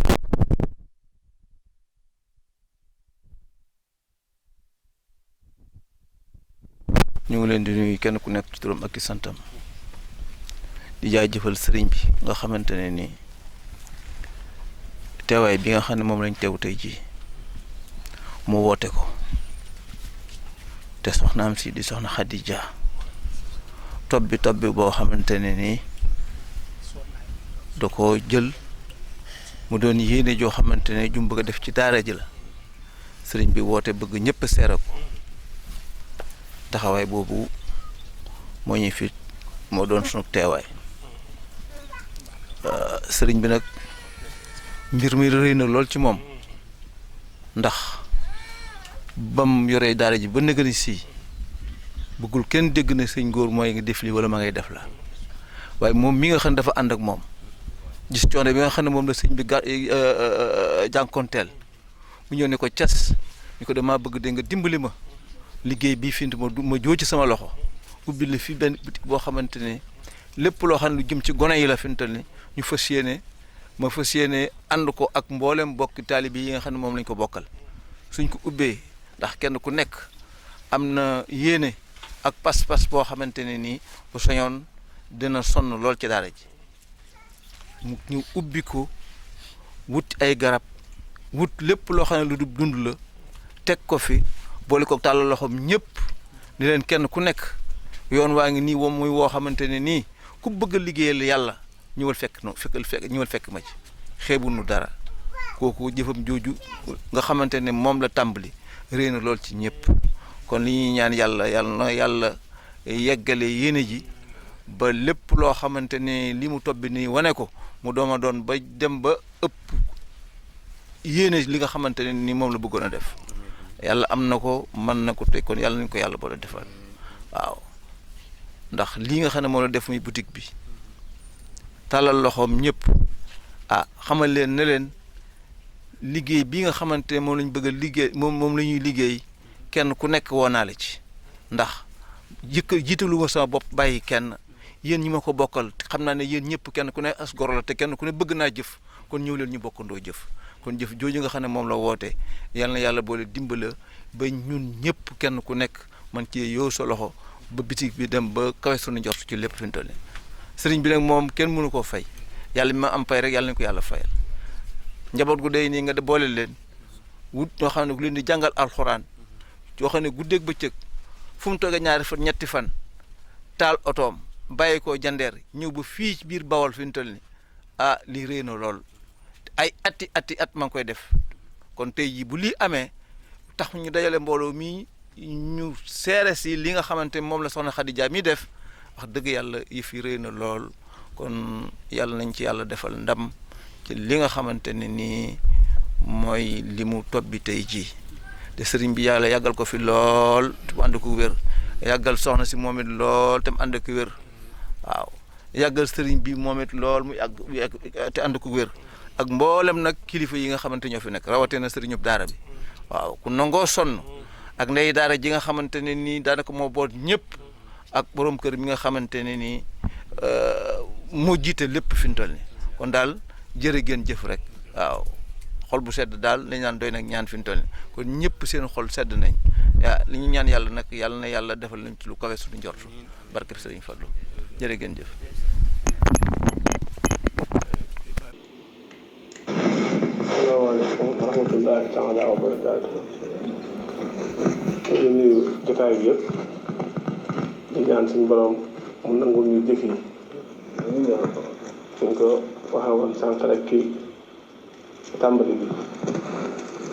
ñu ngi leen di nuyu kenn ku nekk ci turam ak ci santam di jaajëfal sëriñ bi nga xamante ne ni teewaay bi nga xam ne moom lañ teew tey jii mu woote ko te soxnaam si di soxna Xadija topp bi boo xamante ne ni da ko jël mu doon yéene joo xamante ne ju bëgg a def ci daara ji la sëriñ bi woote bëgg ñëpp seere ko taxawaay boobu moo ñuy fi moo doon sunu teewaay sëriñ bi nag mbir mi rëy na lool ci moom ndax bam yoree daara ji ba nëgëni si bëggul kenn dégg na sëñ Ngor mooy nga def li wala ma ngay def la waaye moom mi nga xam ne dafa ànd ak moom gis coono bi nga xam ne moom la sëñ bi jànkonteel mu ñëw ne ko cas ñu ko damaa bëgg de nga dimbali ma liggéey bii fi ma joo ci sama loxo ubbi la fi benn boutique boo xamante ne lépp loo xam ne lu jëm ci gone yi la fi mu toll ni ñu fas yéene ànd ko ak mboolem bokki taalibe yi nga xam ne moom lañ ko bokkal suñ ko ubbee ndax kenn ku nekk am na yéene ak pas-pas boo xamante ne nii bu soñoon dina sonn lool ci daara ji ñu ubbi ko wut ay garab wut lépp loo xam ne lu dund la teg ko fi boole ko tàllal loxoom ñëpp ni leen kenn ku nekk yoon waa ngi nii muy woo xamante ne nii ku bëgg a liggéeyal yàlla ñëwal fekk ma ci xeebu nu dara kooku jëfam jooju nga xamante ne moom la tàmbali réy na lool ci ñëpp kon li ñuy ñaan yàlla yeggale yéene ji ba lépp loo xamante ne li mu tobbi nii wane ko mu dooma doon ba dem ba ëpp yéene li nga xamante ne ni moom la bëggoon a def yàlla am na ko mën na ko te kon yàlla nañu ko yàlla boole defal waaw ndax lii nga xam ne moom la def muy boutique bi tàllal loxoom ñëpp xamal leen ne leen liggéey bi nga xamante ne moom lañ bëgg a liggéey moom la ñuy liggéey kenn ku nekk woo naa la ci ndax jiitalu ma sama bopp bàyyi kenn yéen ñi ma ko bokkal xam naa ne yéen ñëpp kenn ku ne as goro la te kenn ku ne bëgg naa jëf kon ñëw leen ñu bokkandoo jëf kon jëf jooju nga xam ne moom la woote yal na yàlla boole dimbala ba ñun ñëpp kenn ku nekk man ci yow sa loxo ba bitig bi dem ba kawe suñu njort ci lépp fi mu toll nii sëriñ bi nag moom kenn mënu koo fay yàlla mi ma am pay rek yàlla nañu ko yàlla fayal njaboot gu day nii nga boole leen wut ñoo xam ne ku leen di jàngal alxuraan yoo xam ne guddeeg bëccëg fu mu toogee ñaari fan ñetti fan taal otoom bàyyi ko jandeer ñëw ba fii ci biir Bawol fi mu toll nii lii réy na lool ay ati maa ngi koy def kon tey jii bu lii amee tax ñu dajale mbooloo mi ñu seere si li nga xamante moom la soxna Khadija mi def wax dëgg yàlla yëf yi réy na lool kon yàlla nañ ci yàlla defal ndam ci li nga xamante ne nii mooy li mu tobbi tey jii te sëriñ bi yàlla yàggal ko fi lool te mu ànd ko wér yàggal soxna si moom it lool te mu ànd ko wér waaw yàggal sëriñ bi moom it lool mu yàgg te ànd ko wér ak mboolem nag kilifa yi nga xamante ñoo fi nekk rawatina sëriñub daara bi waaw ku nangoo sonn ak ndey daara ji nga xamante ne nii daanaka moo boot ñëpp ak borom kër mi nga xamante ne nii moo jiite lépp fi mu toll nii kon daal jërë ngeen jëf rek waaw xol bu sedd daal lañ naan doy nag ñaan fi mu toll nii kon ñëpp seen xol sedd nañ li ñu ñaan yàlla nag yàlla na yàlla defal nañ ci lu kawe suñu njort barke Sëriñ Fallu jërë ngeen jëf. asalaamaaleykum wa rahmatullahi taala wa barakaatu. ñu nuyu jotaay bi yëpp di ñaan suñu borom mu nangul ñu jëf yi suñ ko waxee woon sànq rek ci tàmbali bi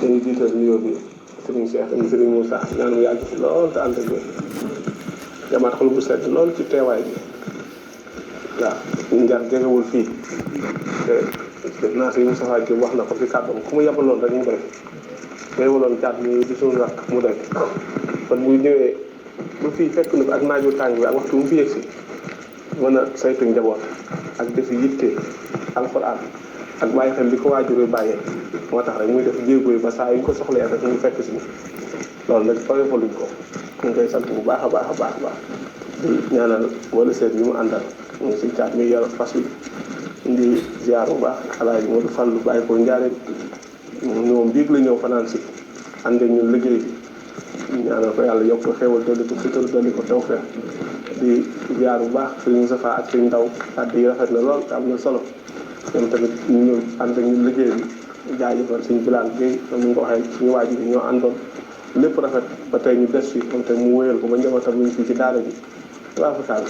dañuy jiital nuyoo bi Serigne Cheikh ak Serigne Moussa ñaan mu yàgg fi lool te ànd ak wér jamaat xol bu sedd lool ci teewaay bi waaw ñu njar jegewul fii te def naa si Moussa Faye wax na ko ci kàddoom ku mu yabaloon rek mu doy ku yabaloon caat mi di suñu rakk mu doy kon bu ñëwee ba fii fekk na ko ak naaju tàng bi ak waxtu mu fi yegg si mën a saytu njaboot ak def yitte alxuraan ak bàyyi xel li ko waajur bàyyee moo tax rek muy def jéego yi ba saa yu ñu ko soxlee rek mu fekk si loolu nag faluñ ko ñu ngi koy sant bu baax a baax a baax a baax di ñaanal wala seet yi mu àndal ñu si caat mi yor fas yi indi ziar bu baax xalaat yi moo fallu bàyyi ko njaareen ñoom biig la ñëw fanaan si ànd ak ñun liggéey bi ñaanal ko yàlla yokk ko xéewal dolli ko sutur dolli ko tawfeex di ziar bu baax sëñ Moustapha ak sëñ Ndaw kàddu yi rafet na lool te am na solo ñoom tamit ñu ñëw ànd ak ñun liggéey bi jaajëfal suñu bilaan Guèye comme ni nga ko waxee suñu waajur yi ñoo àndoon lépp rafet ba tey ñu des fi moom tamit mu wéyal ko ba njabootam ñu ngi fii ci daara bi waaw fa taal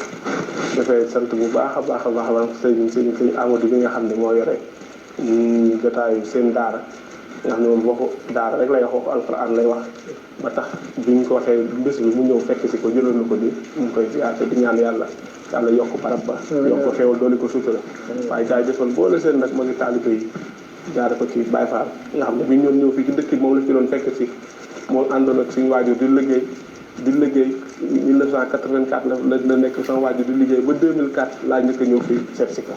dafay sant bu baax a baax a baax a sëñ Amadou bi nga xam ne moo yore jotaayu seen daara nga xam ne moom waxu daara rek lay wax waxu alxuraan lay wax ba tax biñ ko waxee bés bi mu ñëw fekk si ko jëloon na ko di mu ngi koy ziyaate di ñaan yàlla yokk barab ba yokk ko xéewal dooli ko sutura waaye gars yi defal boole seen nag ma ngi taalibe yi jaare ko ci Baye Fall nga xam ne bi ñoon ñëw fii ci dëkk bi moom la fi doon fekk si moom àndoon ak suñu waajur di liggéey 1984 la nekk sama waajur di liggéey ba 2004 laa njëkk a ñëw fii seet si ko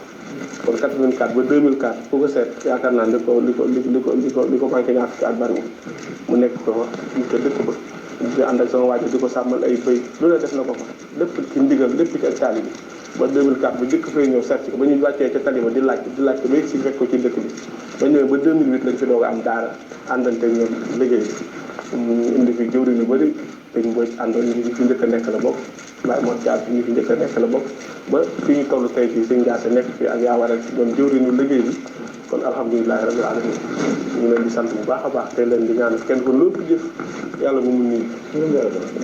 kon 84 ba 2004 ku ko seet yaakaar naa li ko manqué ñaar fukki at bariwul mu nekk ko fa ñu ko dëkk ba di ànd ak sama waajur di ko sàmmal ay bëy lu ne def na ko fa lépp ci ndigal lépp ci ak taali bi ba 2004 ba jëkk fay ñëw seet si ko ba ñu wàccee ca tali ba di laaj ba yegg si fekk ko ci dëkk bi ba ñëwee ba 2008 lañ fi doog a am daara àndante ñoom liggéey bi indi fi jëwriñ yu bëri dañ boo àndoon ñu fi njëkk a nekk la bokk waaye moo jaar fi ñu fi njëkk a nekk la bokk ba fi ñu toll tey fii sëñ Jaase nekk fi ak yaa waral doon jëwriñu liggéey bi kon alhamdulilahi rabbil alamin ñu leen di sant bu baax a baax te leen di ñaan kenn ko loolu jëf yàlla bu mu nii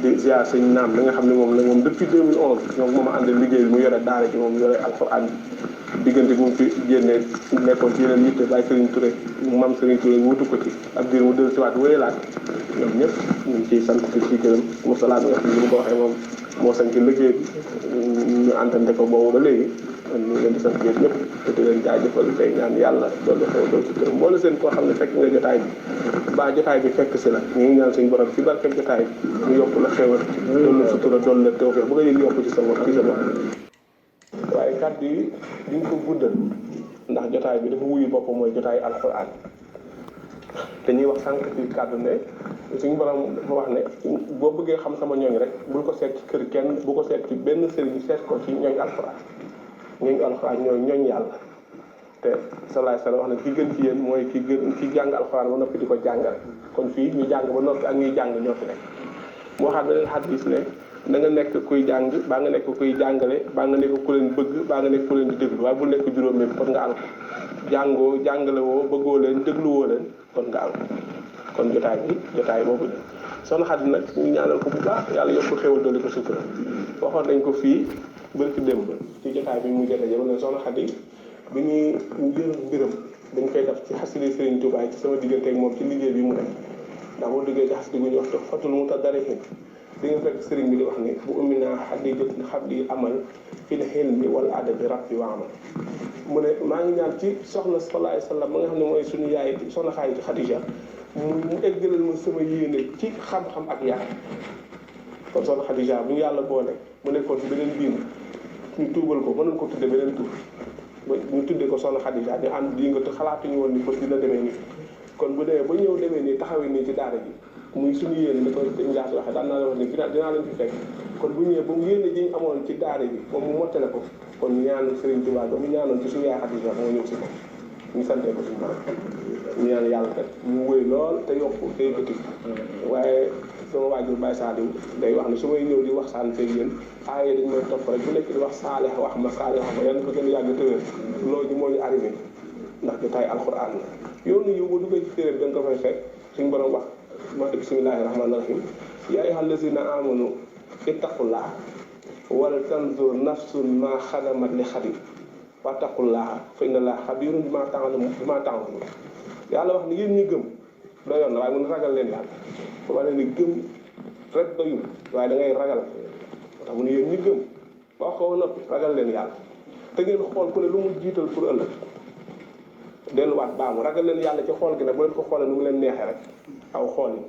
di ziar sëñ naam da nga xam ne moom depuis 2011 ñoom moom a ànd liggéey bi mu yore daara ji moom yore alxuraan diggante bu mu fi génnee nekkoon ci yeneen yitte bàyyi Serigne Touré mam Serigne Touré wutu ko ci ab diir mu dellu si waat wéyalaat ñoom ñëpp ñu ngi ciy sant ci gërëm Moussa bi nga xam ne ni mu ko waxee moom moo sañ ci liggéey bi ñu àndante ko boobu ba léegi ñu ngi leen di sant yéen ñëpp te di leen jaajëfal tey ñaan yàlla doolu xew dool ci gërëm moo la seen koo xam ne fekk nga jotaay bi ba jotaay bi fekk si la ñu ngi ñaan suñu borom ci barkeb jotaay bi mu yokk la xewal doolu sutura doolu la tawfeex bu nga yëg yokk ci sa bopp ci sa bopp waaye kàddu yi duñ ko guddal ndax jotaay bi dafa wuyu boppam mooy jotaay alxuraan te ñuy wax sànq ci kàddu ne suñu borom dafa wax ne boo bëggee xam sama ñooñ rek bul ko seet ci kër kenn bu ko seet ci benn sëriñ seet ko ci ñooñ alxuraan ñooy ñooñ yàlla te salaay salaam wax ne ki gën ci yéen mooy ki jàng alxuraan ba noppi di ko jàngal kon fii ñu jàng ba noppi ak ñuy jàng ñoo fi nekk moo xam beneen xadis ne da nga nekk kuy jàng baa nga nekk kuy jàngale baa nga nekk ku leen bëgg baa nga nekk ku leen di déglu waaye bu nekk juróomi kon nga al jàngoo jàngale woo bëggoo leen dégluwoo leen kon nga al kon jotaay boobu la soxna Xadi nag ñu ñaanal ko bu baax yàlla yokk xéwal doole ko sutura waxoon nañ ko fii bërki démb ci jotaay bi mu jote jëmal ne soxna Xadi bi ñuy jël mbiram dañ koy def ci xasida Serigne Touba ci sama diggante ak moom ci liggéey bi mu def ndax boo duggee ci xasida gu ñu wax toog fatul mu tax dara di nga fekk sëriñ bi di wax ni bu ummi naa xaddi jot xam di amal fil hilmi wal adabi rabbi wa amal mu ne maa ngi ñaan ci soxna sallallahu alayhi wa sallam ma nga xam ne mooy suñu yaay soxna Xadija mu eggalal ma sama yéene ci xam-xam ak yar kon soxna Xadija bu ñu yàlla boole mu nekkoon ci beneen diin ñu tuubal ko mënoon ko tudde beneen tur ba ñu tuddee ko soxna Xadija ñu ànd di nga xalaatuñu woon ni ko dina demee nii kon bu demee ba ñëw demee nii taxawee nii ci daara ji muy suñu yéene ni ko Ndiass waxee daan naa la wax ne dinaa leen fi fekk kon bu ñëwee ba mu yéene ji ñu amoon ci daara bi moom mu mottale ko kon ñaan Serigne Touba ba mu ñaanoon ci suñu yaay Xadija ba nga ñëw si ko ñu santee ko suñu borom ñu ñaan yàlla kat mu wëy lool te yokku tey bëti waaye sama waajur Baye Saliou day wax ne su may ñëw di wax saan feeg yéen aaye dañ may topp rek bu nekk di wax saalix wax ma saalix wax ma yan ko gën a yàgg tëwéer loolu moo ñu arrivé ndax jotaay alxuraan la yoonu yow boo duggee ci téere bi da nga ko fay fekk suñu borom wax ma bismillahi rahmaani rahim yaa ayyuhal lazina amanu ittaqullaha wala tanzur nafsun ma xadamat li xadim wattaqullaha fa inna allaha xabirun bima ta'malun yàlla wax ni yéen ñi gëm doyoon na waaye mun ragal leen yàlla ba wane ni gëm rek doyul waaye da ngay ragal moo tax mu ne yéen ñi gëm ba wax ko noppi ragal leen yàlla te ngeen xool ku ne lu mu jiital pour ëllëg delluwaat baamu ragal leen yàlla ci xool gi nag bu leen ko xoolee nu mu leen neexee rek aw xool yi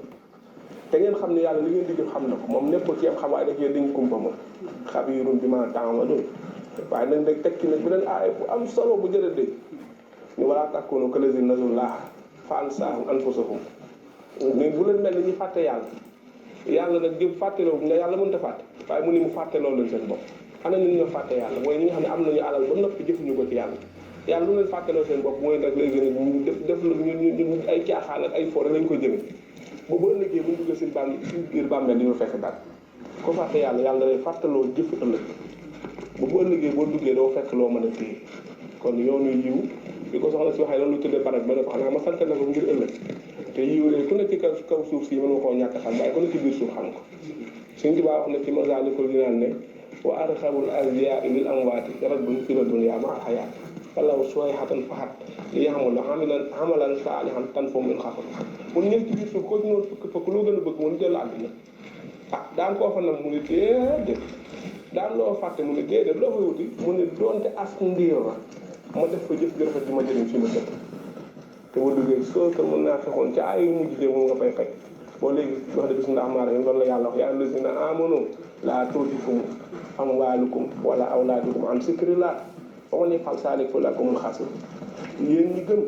te ngeen xam ne yàlla li ngeen di jëf xam na ko moom nekkul ci am xam waaye da cee dañ kumpa moom xabiirun bimaa ta'maluun waaye nag day tekki nag beneen aaya bu am solo bu jërë dégg ni walaa takuunu kallaziina nazullaaha fa ansaahum anfusahum mais bu leen mel ni ñu fàtte yàlla nag jëf fàtteloo nga yàlla mënut a fàtte waaye mu ni mu fàtteloo leen seen bopp ana nit ñoo fàtte yàlla mooy ñi nga xam ne am nañu alal ba noppi jëfuñu ko ci yàlla lu leen fàtteloo seen bopp mooy nag léegi nag ñu def ñu ay caaxaan ak ay fo rek lañ ko jëme boobu ëllëgee bu ñu duggee seen biir bàmmeel di ñu fekk daal ko fàtte yàlla lay fàttaloo jëfu ëllëg bu ëllëgee boo duggee doo fekk loo mën a téye kon yoonu yiw bi ko soxla si waxee loolu lu tuddee barab ba ne ko xanaa ma sant na ko ngir ëllëg te yiw lee ku ne ci kaw suuf si mën nga koo ñàkk xam waaye ku ne ci biir suuf xam ko suñ ci baa wax na ci Masaalikul Jinaan ne wa arxabul azyaa lil amwaati raddun fi dunya ma al hayaat walaw suwayhatan fahat li yaxamul xamalan saalihan tan fo min xafat mun ñëw ci biir suuf ko ci noonu fukk loo gën a bëgg mu ni dellu àddina daan koo fa nag mu ni déedéet daan loo fàtte mu ni déedéet loo fay wuti mu ni doonte as ndiir la ma def ko jëf jërëfet di ma jëriñ fi ma dëkk te bu duggee soo ko mën naa fexoon ca ay mujj de moom nga fay fekk boo léegi wax dëgg bismillah rahmaani rahiim loolu la yàlla wax yaa allazina amanu laa tulhikum amwaalukum wala awlaadukum an zikrillah wa man yaf'al zaalika fa ulaa'ika humul xaasiruun yéen ñi gëm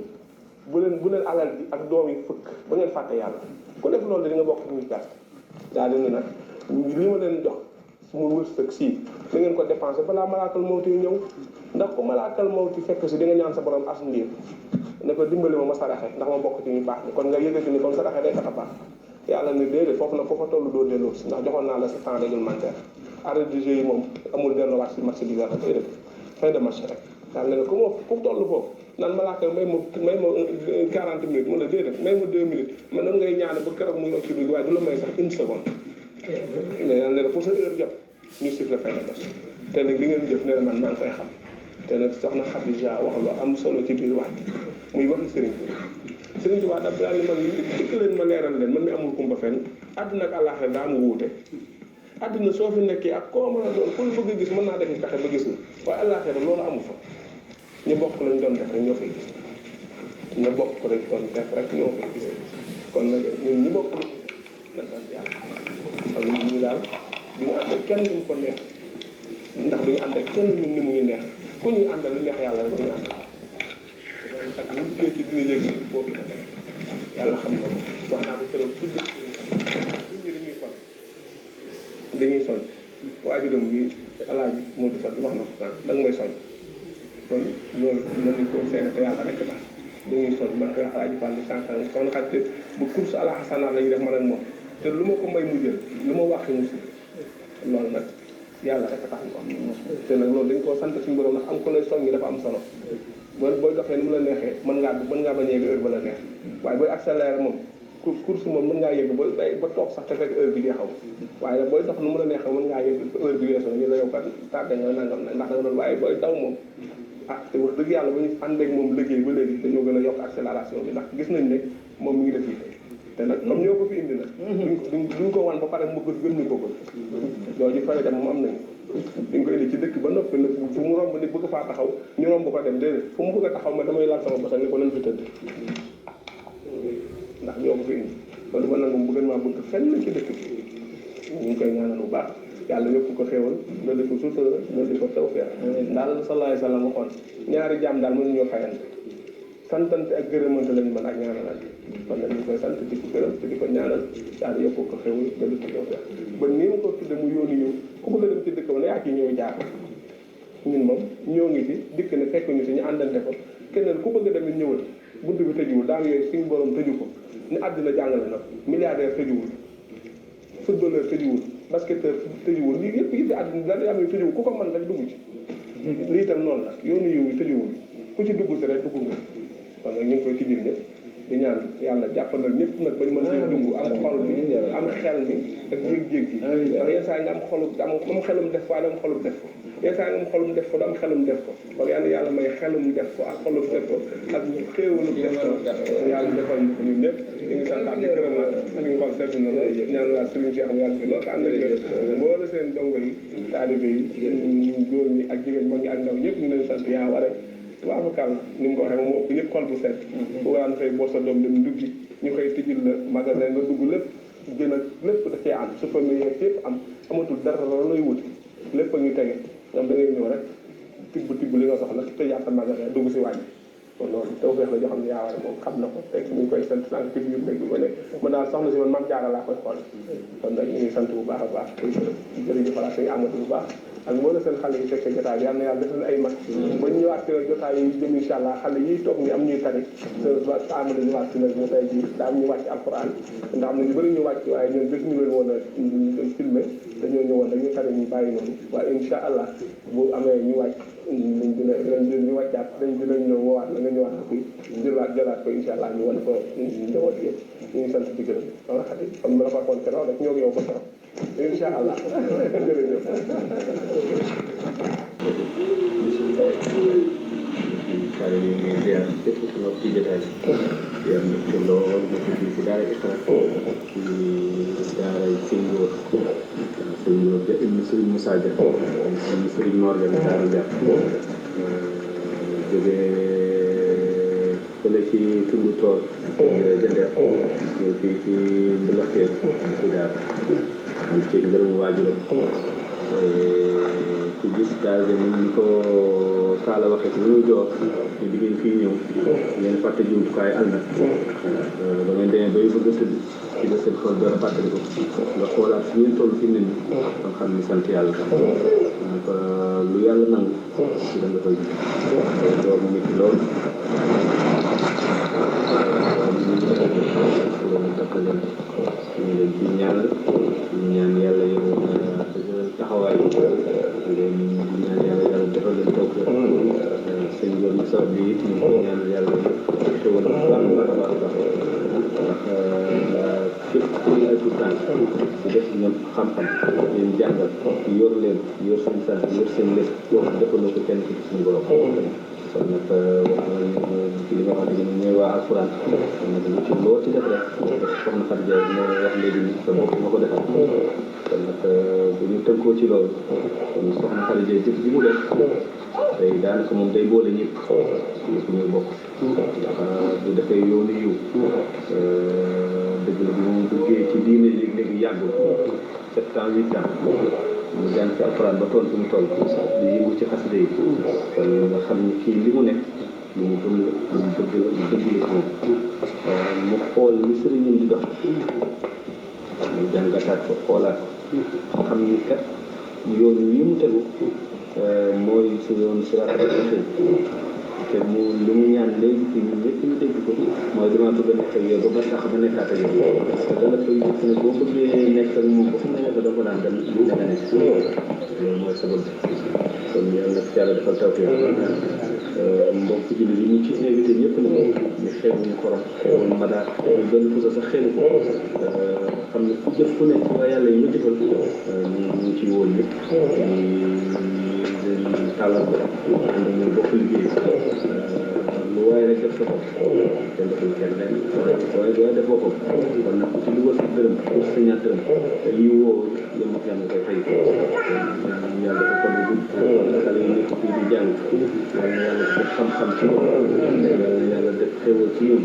bu leen alal bi ak doom yi fëkk ba ngeen fàtte yàlla ku def loolu di nga bokk ci ñuy perte daa dina nag li ma leen jox mu wërsëg sii da ngeen ko dépensé balaa malaakal mawti ñëw ndax ko malaakal mawti fekk si di nga ñaan sa borom as ndiir ne ko dimbali ma saraxe ndax ma bokk ci ñu baax ni kon nga yëgati ni kon saraxe day tax a baax yàlla ne déedéet foofu nag foofa tollu doo delloo si ndax joxoon naa la sa temps réglementaire arrêt du jeu yi moom amul delluwaat si match bi dara déedéet fin de match rek yàlla ne ko moo fu toll foofu naan malaaka may ma 40 minutes mu la déedéet may ma 2 minutes man nan ngay ñaane ba keroog muy yokk ci dugg waaye du la may sax une seconde mais yàlla ne la pour sa heure jot ñu siffle fin de match te nag li ngeen jëf ne man maa ngi koy xam te nag soxna Xadija wax lu am solo ci biir wax muy waxi Sëriñ Tuubaa daf daal ni man dëkk leen ma leeral leen man mi amul kumba fenn àdduna ak àllaaxira daa am wuute àdduna soo fi nekkee ak koo mën a doon ku bëgg a gis mën naa defi pexe ba gis la waaye àllaaxira loolu amu fa ñu bokk lañ doon def rek ñoo fay gis ñu bokk lañ doon def rek ñoo fay gis kon nag ñun ñi bokk na sant yàlla kon ñu daal duñu ànd ak kenn ñu ko neex ndax duñu ànd ak kenn ñun ni mu ngi neex ku ñuy àndal lu neex yàlla rek duñu ànd ak lu duggee ci dina yëg boobu yàlla xam na wax naa ko keroog tudd ñi dañuy soñ waajuram bi alaaji moo di soñ wax na ko sànq da nga may soñ kon loolu mën nañ koo seene te yàlla rek tax dañuy soñ man koy alaaji Fall sànq soxna xatte bu course ala xasanaat la ñuy def man ak moom te lu ma ko may mu jël lu ma waxi mu si loolu nag yàlla rek tax ñu am te nag loolu dañ koo sant suñu borom ndax am ko lay soññi dafa am solo booy doxee ni mu la neexee mën ngaa bañ a yegg heure ba la neex waaye booy accéléré moom course moom mën ngaa yegg ba toog sax te fekk heure bi jeexaw waaye nag booy dox ni mu la neexee mën ngaa yegg heure bi weesoo ñu la yow kat tardé nga nangam nag ndax da nga doon waaye booy daw moom te wax dëgg yàlla ba ñu ànd ak moom liggéey ba léegi dañoo gën a yokk accélération bi ndax gis nañ ne moom mi ngi def yi te nag comme ñoo ko fi indi nag duñ ko wan ba pare mu gën ñu ko gën loolu fay dem moom am nañu dañ ko indi ci dëkk ba noppi nag fu mu romb nit bëgg faa taxaw ñu romb ko dem déedéet fu mu bëgg a taxaw ma damay laal sama basa ne ko nan fi tëdd ndax ñoo ko fi indi loolu ma nag moom bëgg maa bëgg fenn ci dëkk bi ñu ngi koy ñaanal bu baax yàlla yëpp ko xéewal loolu di ko sutura loolu di ko tawfeex daal sallallahu alayhi wa sallam waxoon ñaari jaam daal mënu ñoo fayante santante ak gërëmante lañu mën ak ñaanalante kon nag ñu koy sant di ko gërëm te di ko ñaanal yàlla yëpp ko xéewal loolu di ko tawfeex ba nii ma ko tudde mu yóoni ñëw ku bëgg a dem ci dëkk ba ne yaa ci ñëw jaar ñun moom ñoo ngi fi dikk ne fekk ñu si ñu àndante ko keneen ku bëgg a dem ñëwal bunt bi tëjuwul daal yooyu suñu borom tëju ko ni àddina jàngale na milliardaire tëjuwul footballeur tëjuwul basketteur tëjuwul lii yëpp yi fi àddina dara am yu tëjuwul ku ko mën rek dugg ci lii itam noonu la yoonu yiw yi tëjuwul ku ci dugg si rek dugg nga kon nag ñu ngi koy tijjil ñëpp di ñaan yàlla jàppandal ñëpp nag bañ mën see dugg am xol bi am xel mi ak jéeg-jéeg gi ndax yenn saa yi nga am xolu am xelum def ko am xolum def ko yenn saa yi nga am xolum def ko du am xelum def ko kon yàlla may xelum def ko ak xolum def ko ak xéewalu def ko yàlla defal ñu ko ñun ñëpp ñu ngi sant ak di gërëm ak ñu xol seetlu na la ñaan waa Serigne Cheikh am yàlla fi loolu am na mboole seen dongo yi taalibe yi góor ñi ak jigéen mag ñi ak ndaw ñëpp ñu leen sant yaa ware waaw kàll ni mu ko waxee moom moo ëpp ñëpp xol bu set bu waan xëy boo sa doom dem nduggi ñu koy tijjil la magasin nga dugg lépp gën a lépp da cee am supermarché yëpp am amatul dara looy wuti lépp a ñu tege ñoom da ngay ñëw rek tibb li nga soxla te yàtta magasin dugg si wàññi kon loolu taw feex la joo xam ne yaa war moom xam na ko te ñu ngi koy sant sànq ci biir dégg ba ne mën naa soxna si man maam jaara laa koy xool kon nag ñu ngi sant bu baax a baax jërëjëf voilà suñu amatu bu baax ak moo la seen xale yi fekkee jotaay bi yal na yàlla defal ay mag ba ñu ñëwaat ci jotaay yi jëm incha allah xale yiy toog ni am ñuy tari ba amada ñëwaat ci nag jotaay bi daa am ñu wàcc alquran ndax am na ñu bëri ñu wàcc waaye ñoom gis ñu leen woon a filmé dañoo ñëwoon dañuy tari ñu bàyyi noonu waaye incha allah bu amee ñu wàcc ñu wàccaat dinañ ñëw woowaat la nga ñëwaat ko fii jëlaat ko incha allah ñu wan ko njaboot yëpp ñu ngi sant di gërëm soxna Xadi comme ma la ko waxoon keroog rek ñoo yow ba keroog incha allah jërëjëf xale yi ngi ziar képp ku nekk ci jotaay bi yar na ci lool nekk fii si daara Ikra ci daara Sëñ Góor Sëñ Góor ja ibnu Sëriñ Moussa Dia ibnu Sëriñ Mor Dia daara Dia jógee fële ci tundu tool jëndeer fii ci Mbulaxteen ci daal am ci ngërëm waajuram ku gis daal de ni ko Talla waxee ci lu muy door ñu di ngeen fii ñëw ngeen fàtte jumtukaay almet ba ngeen demee bay bëgg a tëdd ci la seen xol door a fàttali ko nga xoolaat fi ngeen toll fi mu ne nii nga xam ni sant yàlla donc lu yàlla nangu ci da nga koy gis door mu métti lool ñu leen ci ñaanal ñu ñaan yàlla yow taxawaay leen ñaan yàlla yàlla defal leen toog sëñ yoon mi sax bi it ñu ko ñaanal yàlla xewal baax a baax a baax ndax képp kuy ay tuutànk di def ñoom xam-xam leen jàngal yor leen yor seen sant yor seen lépp defaloo ko kenn ci suñu borom kon nag wax ci li nga xam ne ñooy waa alxuraan nag lu ci loo ci def rek soxna Fatou Diagne moo wax léegi ni sa bopp nga ko defal kon nag bu ñu tënkoo ci loolu kon soxna Fatou Diagne jëf ji mu def tey daanaka moom day boole ñëpp ñëpp ñuy bokk ndax bu defee yoonu yiw dëgg la bi moom duggee ci diine léegi yàggul 7 ans 8 ans mu jàng ci alxuraan ba toll fi mu toll di yëngu ci xasida yi kon nga xam ni kii li mu nekk lu mu gëm la lu mu bëgg la lu bëgg la moom mu xool li sëriñam di dox mu jàngataat ko xoolaat ko xam ni kat yoon yi mu tegu mooy su yoon siraatal mustaqiim te mu li mu ñaan léegi fii ñun ñëpp ñu dégg ko mooy dama bëgg a nekk ak yow ba tax ba nekkaat ak yow parce que dana koy gis ne boo bëggee nekk ak moom ba fu mu nekk da ko daan dem da nga nekk loolu mooy sabab bi kon yàlla na yàlla defal tawfiq mbokk jullit yi ñu ci invité ñëpp la ñu xeebuñu korom xeebuñu madaar ñu benn pusa sax xeebu ko xam ne ku jëf ku nekk waa yàlla yi nga jëfal ñu ci woon ñëpp ñu tàllal ko ànd ñu bokk liggéey lu waaye rek def sa bopp kenn deful kenn leen waaye dooy def boppam kon nag ku ci dugal sa dërëm ku sa ñaar dërëm te lii woo yëma xam ne koy fay yàlla dafa kon gudd xale yi nekk fii di jàng yàlla def xam-xam ci bopp yàlla def xewal ci ñoom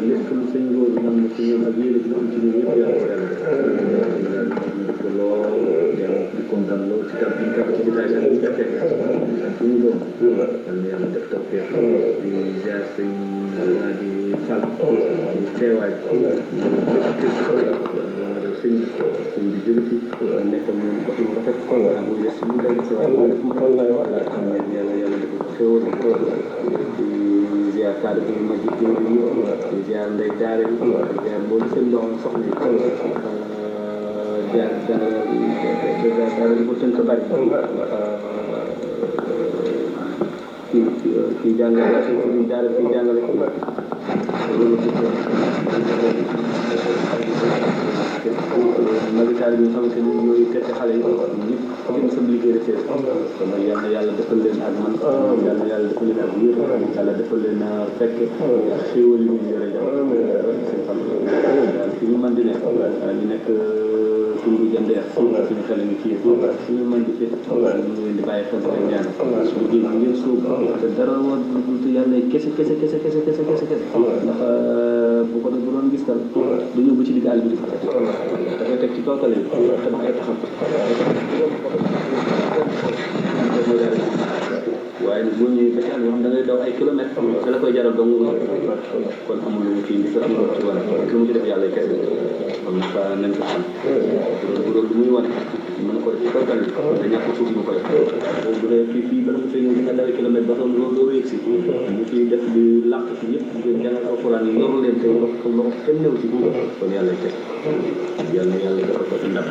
lépp lu sëñ loolu nam na ci ñoom ak yéene bi am ci ñoom yëpp yàlla ko yàlla def def ko lool yàlla di kontaan lool ci tam biñ tax ci bitaay ak ñu fekk ak suñu doom yàlla def taw feex di jaar sëñ waa di fal di teewaay sëñ bi jóge fi nekk moom wax mu rafet bu des mu day ci waay def mu xam ne yàlla def ko xewal di ziar kaddu bi ma ji jëw yi di ziar ndey daare bi di ziar mboolu seen doom soxna yi ziar dara li ko tënk bari kii jàngale kii daara kii jàngale magitaal yi nga xamante ni ñooy tette xale yi ñëpp gën sam liggéey rek kon nag yal na yàlla defal leen ak man yal na yàlla defal leen ak wér yàlla defal leen fekk ak xéewal yi muy yore seen xam daal fi ñu mën di nekk ñu nekk tundu jandeer suñu xel ngi kii suñu mën di féet ñu leen di bàyyi xel ak ñaan suñu géej gi ngeen sóob te dara war du yàlla kese ndax bu ko def bu doon gis dal du ñëw ba ci digg àll bi di ko dafay teg ci kaw tali bi tabax ay taxam waaye nag boo ñëwee ba ci àll yoo xam da ngay daw ay kilomètres da la koy jaral dong kon amul lu mu ci indi amul ci wane lu mu ci def yàlla kese kon nag nañ ko xam bu doon lu muy wane mën ko def ci kaw tali bi da ñàkk suuf ñu koy bu dee fii bala nga fay ñëw di nga dawee kilomètre ba xam loolu doo yëg si ñu ciy def di làq si ñëpp di jàngal alxuraan yi yoru leen te loxo kenn néew ci kon yàlla kese yàlla defal ko ci ndam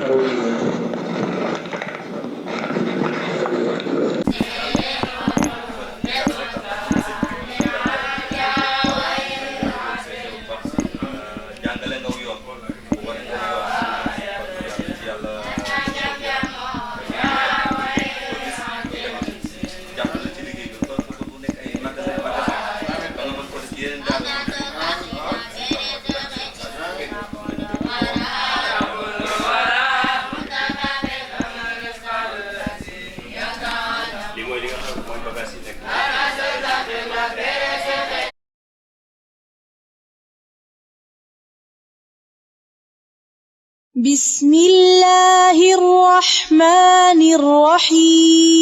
بسم الله الرحمن الرحيم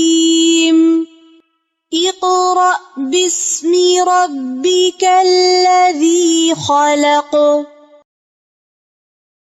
اقرأ باسم ربك الذي خلق